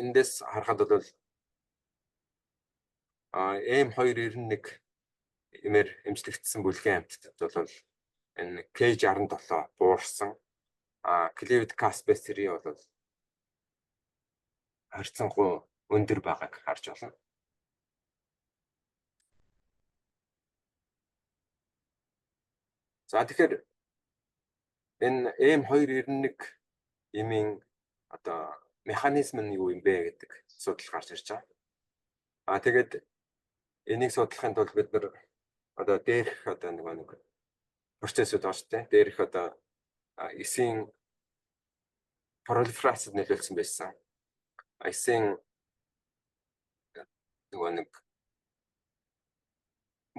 Эндээс харахад бол M291 эмээр эмчлэгдсэн бүлгийн амьтдад бол энэ K67 буурсан. Cleaved caspase 3 бол харьцангуй өндөр байгааг харж байна. За, тэгэхээр энэ M291 эмийн одоо механизм нь юу юм бэ гэдэг асуудал гарч ирж байгаа. Тэгээд энийг судлахын тулд бид нар одоо дээрх одоо нөгөө нэг процессууд байгаа шүү дээ. Дээрх одоо эсийн пролиферацид нөлөөлсөн байсан. Эсийн нөгөө нэг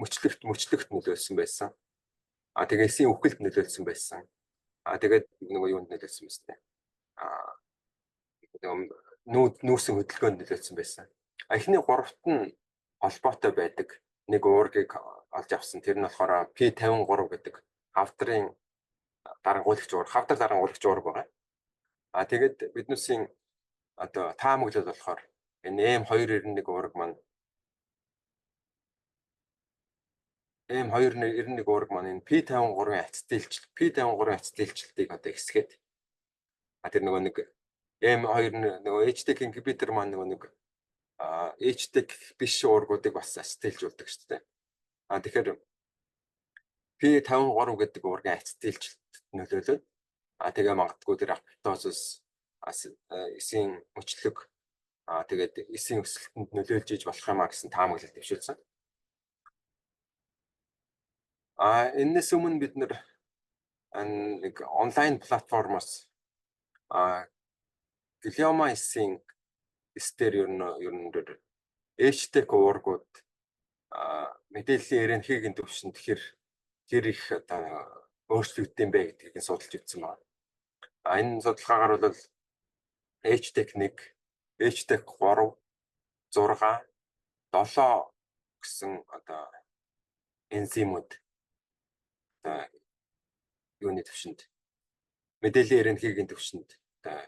мөчлөгт нөлөөлсөн байсан. Тэгээ эсийн үхэлд нөлөөлсөн байсан. Тэгээд нөгөө юунд нөлөөлсөн байсан те. Нөгөө нүүрсэн хөдөлгөөнд нөлөөлсөн байсан. Эхний гуравт нь холбоотой байдаг нэг уургийг олж авсан. Тэр нь болохоор P53 гэдэг хавдрын дарангуйлагч уурга, хавдар дарангуйлагч уурга байгаа. Тэгээд биднүүсийн одоо таамаглал болохоор энэ M291 уурга маань M291 уурга маань энэ P53-ын ацетилчлэл, P53-ын ацетилчлэлтийг одоо ихсгээд, тэр нөгөө нэг M2 нөгөө HDAC inhibitor маань нөгөө нэг HDAC биш уургуудыг бас ацетилжүүлдэг шүү дээ. Тэгэхээр P53 гэдэг уургийн ацетилчлэлтэд нөлөөлөд, тэгээ магадгүй тэр апоптозис, эсийн мөчлөг, тэгээд эсийн өсөлтөнд нөлөөлж иж болох юм а гэсэн таамаглал дэвшүүлсэн. Энэс өмнө бид нэг онлайн платформоос глиома эсийн эс дээр ер нь HDAC уургууд мэдээллийн РНХ-ийн төвшөнд хэр хэр их одоо өөрчлөгдсөн бэ гэдгийг нь судалж үзсэн байна. Энэ судалгаагаар бол HDAC 1, HDAC 3, 6, 7 гэсэн одоо энзимүүд одоо юуны төвшөнд, мэдээллийн РНХ-ийн төвшөнд одоо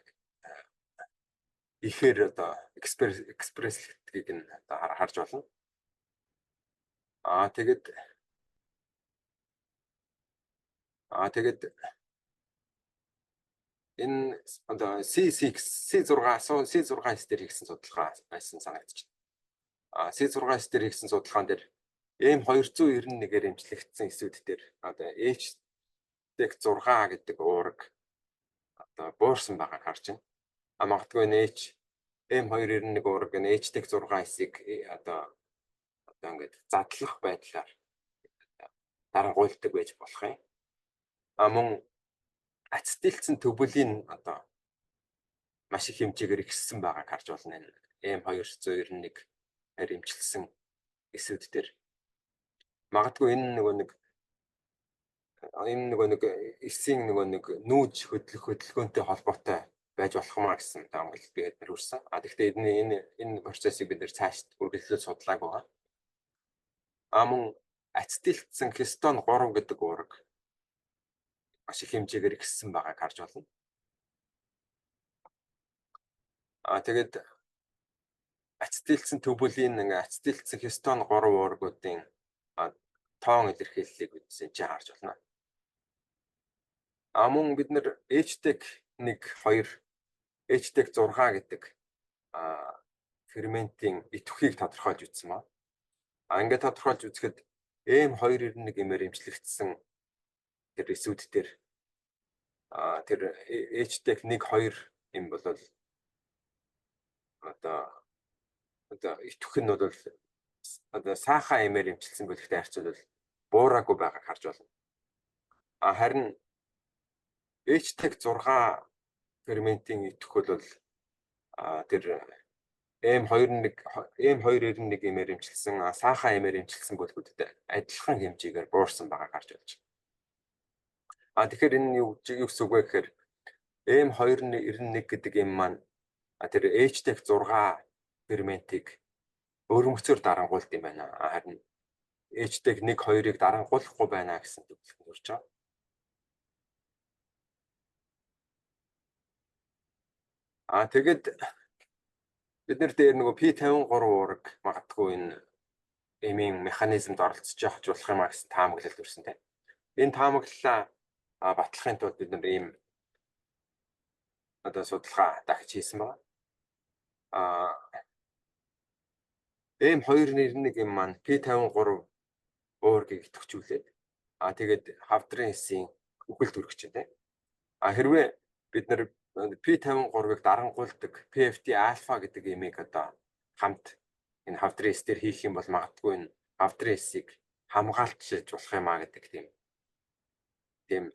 ихээр одоо express-лэгдгийг нь одоо харж байна. Тэгээд энэ одоо C6, C6, C6 эс дээр хийгдсэн судалгаа байсан санагдчихна. C6 эс дээр хийгдсэн судалгаан дээр M291-ээр эмчлэгдсэн эсүүд дээр одоо HDAC 6 гэдэг уурга одоо буурсан байгааг харж байна. Магадгүй энэ H M291 уурга энэ HDAC 6 эсийг одоо ингээд задлах байдлаар дарангуйлдаг байж болох юм. Мөн ацетилцсэн тубулин одоо маш их хэмжээгээр ихссэн байгааг харж байна. Энэ M291-ээр эмчилсэн эсүүд дээр. Магадгүй энэ нөгөө нэг эсийн нөгөө нэг нүүж хөдлөх хөдөлгөөнтэй холбоотой байж болох юм а гэсэн таамаглал би эднэр хүрсэн. Тэгэхдээ энэ процессыг бид нэр цааш үргэлжлүүлж судлаагүй байгаа. Мөн ацетилцсэн хистон 3 гэдэг уурга маш их хэмжээгээр ихссэн байгааг харж байна. Тэгээд ацетилцсэн тубулин, ацетилцсэн хистон 3 уургуудын тоон илэрхийллийг бид энэ харж байна. Мөн бид нэр HDAC 1 2, HDAC 6 гэдэг ферментийн идэвхийг тодорхойлж үзсэн ба. Ингээд тодорхойлж үзэхэд M291 эмээр эмчлэгдсэн тэр эсүүд дээр тэр HDAC 1 2 эм бол одоо идэвх нь бол одоо саахан эмээр эмчилсэн бүлэгтэй харьцуулбал буураагүй байгааг харж байна. Харин HDAC 6 ферментийн идэвх бол тэр M21 M291 эмээр эмчилсэн, саахан эмээр эмчилсэн бүлгүүдэд адилхан хэмжээгээр буурсан байгааг харж болж байна. Тэгэхээр энэ юу гэсэн үг вэ гэхээр M291 гэдэг эм маань тэр HDAC 6 ферментийг өвөрмөцөөр дарангуйлд юм байна. Харин HDEC 1 2-ыг дарангуйлахгүй байна гэсэн дүгнэлтэнд хүрч байгаа. Тэгээд бид нэр дээр нөгөө P53 уураг магадгүй энэ эмийн механизмд оролцож явах болох юм а гэсэн таамаглал төрсөн тийм. Энэ таамаглалаа батлахын тулд бид нар ийм одоо судалгаа дахиж хийсэн байна. M291 эм маань P53 уургийг идэвхжүүлээд тэгээд хавдрын эсийн үхэлд хүргэж байна тийм. Хэрвээ бид нар P53-ыг дарангуйлдаг PFT альфа гэдэг эмийг одоо хамт энэ хавдрын эс дээр хийх юм бол магадгүй энэ хавдрын эсийг хамгаалж болох юм а гэдэг тийм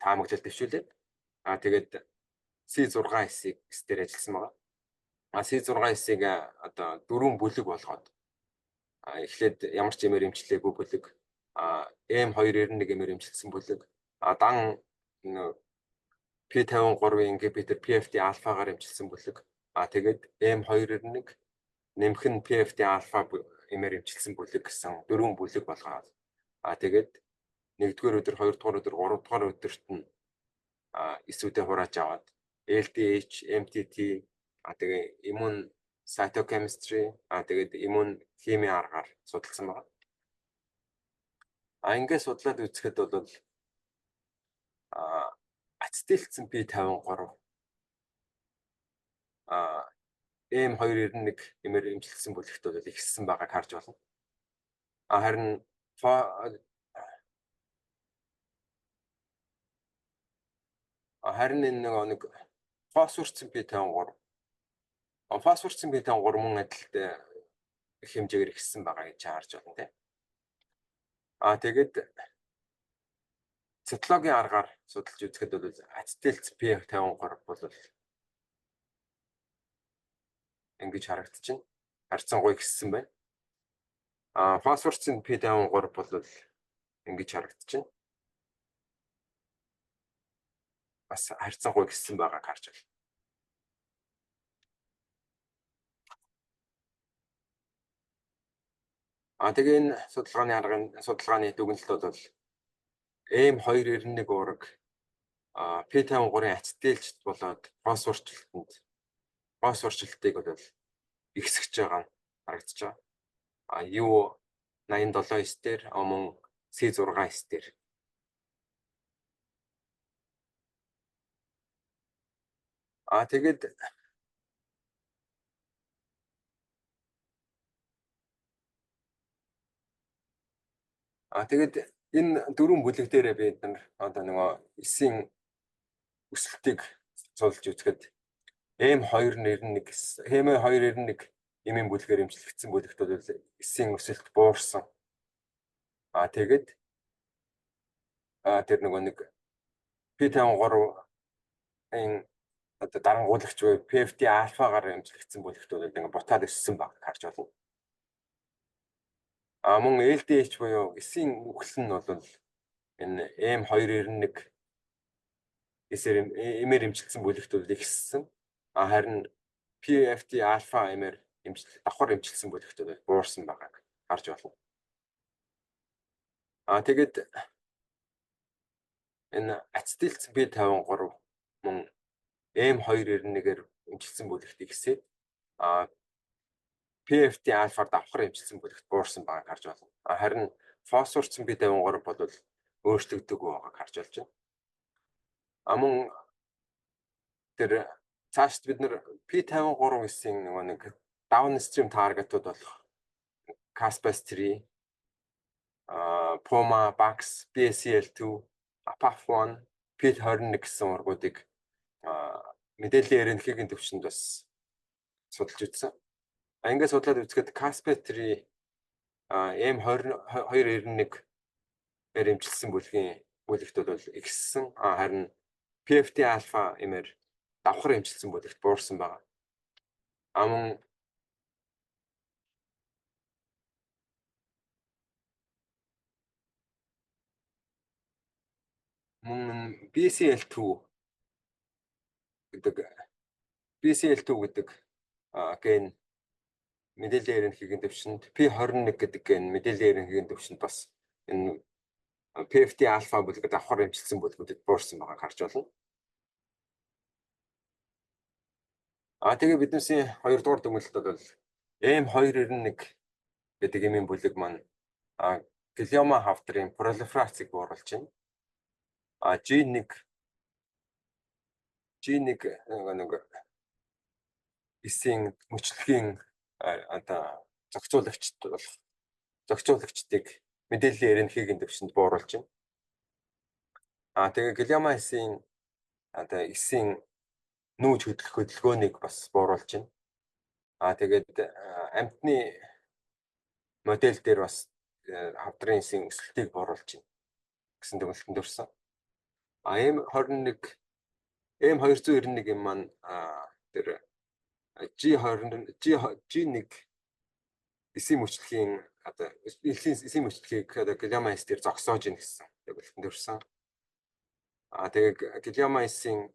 таамаглал дэвшүүлээд тэгээд C6 эсийг эс дээр ажилласан байгаа. C6 эсийг одоо дөрвөн бүлэг болгоод эхлээд ямар ч эмээр эмчлээгүй бүлэг, M291 эмээр эмчилсэн бүлэг, дан P53-ын ингибитор PFT альфагаар эмчилсэн бүлэг, тэгээд M291 нэмэх нь PFT альфа эмээр эмчилсэн бүлэг гэсэн дөрвөн бүлэг болгоод тэгээд 1-р өдөр, 2-р өдөр, 3-р өдөрт нь эсүүдээ хурааж аваад LDH, MTT, тэгээ иммун cytochemistry, тэгээд иммун химийн аргаар судалсан байна. Ингээд судлаад үзэхэд бол ацетилцэн P53 M291 эмээр эмчилсэн бүлэгт бол ихссэн байгааг харж байна. Харин харин энэ нэг фосфорцсон P53 фосфорцсон P53 мөн адилтай их хэмжээгээр ихссэн байгаа гэж харж байна тийм. Тэгээд цитологийн аргаар судалж үзэхэд бол ацетилц P53 бол ингэж харагдчихэв. Харьцангуй ихссэн байна. Фосфорцын P53 бол ингэж харагдчихэв. Бас харьцангуй ихссэн байгааг харж байна. Тэгээ энэ судалгааны аргын судалгааны дүгнэлт бол M291 уураг P53-ын ацетилчд болоод фосфорчлалтыг бол ихсгэж байгаа нь харагдаж байгаа. U89 дээр мөн C6 дээр. Тэгээд тэгээд энэ дөрвөн бүлэг дээрээ бид нар одоо нөгөө эсийн өсөлтийг судалж үзэхэд M291 M291 эмийн бүлгээр эмчлэгдсэн бүлэгт бол эсийн өсөлт буурсан. Тэгээд тэр нөгөө нэг P53-ын одоо дарангуулагч буюу PFT альфагаар эмчлэгдсэн бүлэгт бол ингээ бутаад өссөн байгааг харж байна. Мөн LDH буюу эсийн үхэл нь бол энэ M291 эсээр эмээр эмчилсэн бүлэгт бол ихссэн. Харин PFT альфа эмээр давхар эмчилсэн бүлэгт бол буурсан байгааг харж байна. Тэгээд энэ ацетилцэн P53 мөн M291-ээр эмчилсэн бүлэгт ихсээд PFT альфаар давхар эмчилсэн бүлэгт буурсан байгааг харж байна. Харин фосфорцсон P53 бол өөрчлөгдөөгүй байгааг харж болж байна. Мөн тэр цаашд бид нар P53 эсийн нөгөө нэг downstream target-ууд болох Caspase 3, PUMA, BAX, BSCL2, APAF1, P21 гэсэн ургуудыг мэдээллийн RNA-ийн төвшөнд бас судалж үзсэн. Ингээд судлаад үзэхэд Caspase 3 M2291 ээр эмчилсэн бүлгийн бүлэгт бол ихссэн. Харин PFT альфа эмээр давхар эмчилсэн бүлэгт буурсан байгаа. Мөн BCL2 гэдэг BCL2 гэдэг ген мэдээллийн RNA-ийн төвшөнд, P21 гэдэг ген мэдээллийн RNA-ийн төвшөнд бас Энэ PFT альфа бүлэг давхар эмчилсэн бүлгүүдэд буурсан байгааг харж байна. Тэгээ биднээсийн хоёрдугаар дүгнэлт бол M291 гэдэг эмийн бүлэг маань глиома хавдрын пролиферацийг бууруулж байна. G1 G1 нэг эсийн мөчлөгийн одоо зохицуулагчд болох зохицуулагчдыг мэдээллийн РНХ-ийн төвшөнд бууруулж байна. Тэгээ глиома эсийн одоо эсийн нүүж хөдлөх хөдөлгөөнийг бас бууруулж байна. Тэгээд амьтны модель дээр бас хавдрын эсийн өсөлтийг бууруулж байна гэсэн дүгнэлтэнд хүрсэн. M21 M291 юм маань тэр G20 G G1 эсийн мөчлөгийн одоо эсийн мөчлөгийг одоо глиома эс дээр зогсоож ийн гэсэн дүгнэлтэнд хүрсэн. Тэгээ глиома эсийн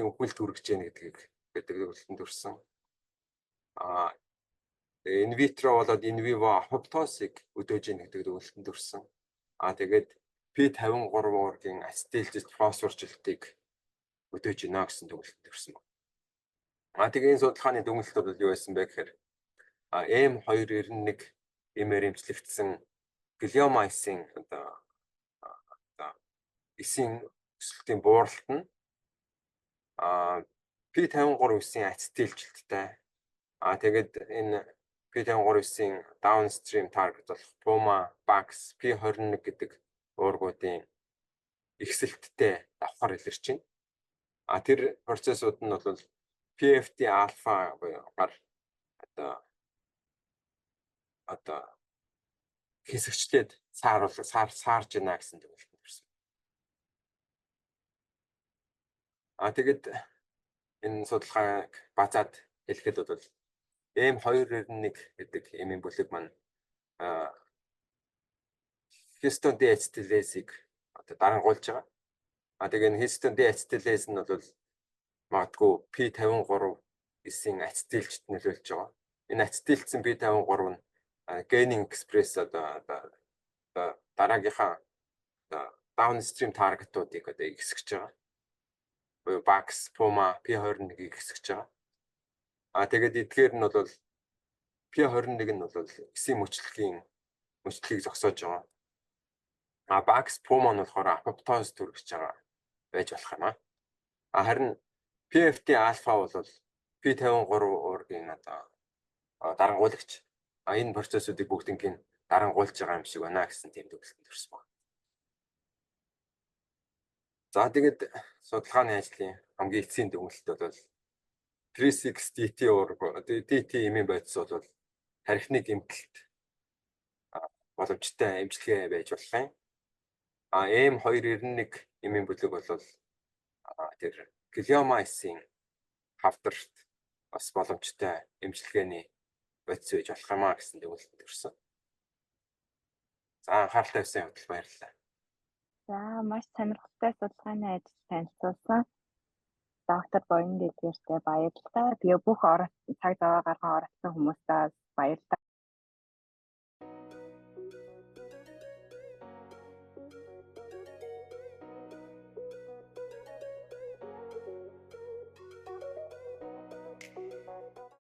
үхэлд хүргэж яах гэдгийг гэдэг дүгнэлтэнд хүрсэн. Тэгээ in vitro болоод in vivo апоптосыг өдөөж ийн гэдэг дүгнэлтэнд хүрсэн. Тэгээд P53 уургийн ацетилжилт фосфоржилтыг өдөөж гинэ гэсэн дүгнэлтэнд хүрсэн. Тэгээ энэ судалгааны дүгнэлт бол юу байсан бэ гэхээр M291 эмээр эмчлэгдсэн глиома эсийн одоо эсийн өсөлтийн бууралт нь P53 эсийн ацетилжилттэй. Тэгээд энэ P53 эсийн downstream target болох Puma, Bax, P21 гэдэг уургуудын ихсэлттэй давхар илэрч байна. Тэр процессууд нь бол PFT альфа буюу гар одоо хэсэгчлээд сааруул саар саарж байна гэсэн дүгнэлтэнд хүрсэн. Тэгээд энэ судалгааг базаад хэлэхэд бол M291 гэдэг эмийн бүлэг маань histone deacetylase-ийг одоо дарангуйлж байгаа. Тэгээ энэ histone deacetylase нь бол магадгүй P53 эсийн ацетилчд нөлөөлж байгаа. Энэ ацетилцсэн P53 нь генийн экспресс одоо дараагийнхаа downstream target-уудыг одоо ихсгэж байгаа. Буюу Bax, Puma, P21-ийг ихсгэж байгаа. Тэгээд эдгээр нь бол P21 нь бол эсийн мөчлөгийг зогсоож байгаа. Bax, Puma нь болохоор апоптоз төрөж байгаа байж болох юм аа. Харин PFT альфа бол P53 уургийн одоо дарангуйлагч. Энэ процессуудыг бүгднийг дарангуйлж байгаа юм шиг байна гэсэн тийм дүгнэлтэнд хүрсэн байна. За тэгээд судалгааны ажлын хамгийн эцсийн дүгнэлт бол 36 DT уург DT эмийн бодис бол тархины гэмтэлт боломжтой эмчилгээ байж болох юм. M291 эмийн бүлэг бол тэр глиома эсийн хавдарт бас боломжтой эмчилгээний бодис байж болох юм а гэсэн дүгнэлтэнд хүрсэн. За анхаарал тавьсан явдал баярлалаа. За маш сонирхолтой судалгааны ажил танилцуулсан доктор Буян Дэлгэртэй баярлалаа. Тэгээ бүх цаг зав гарган оролцсон хүмүүстээ баярлалаа.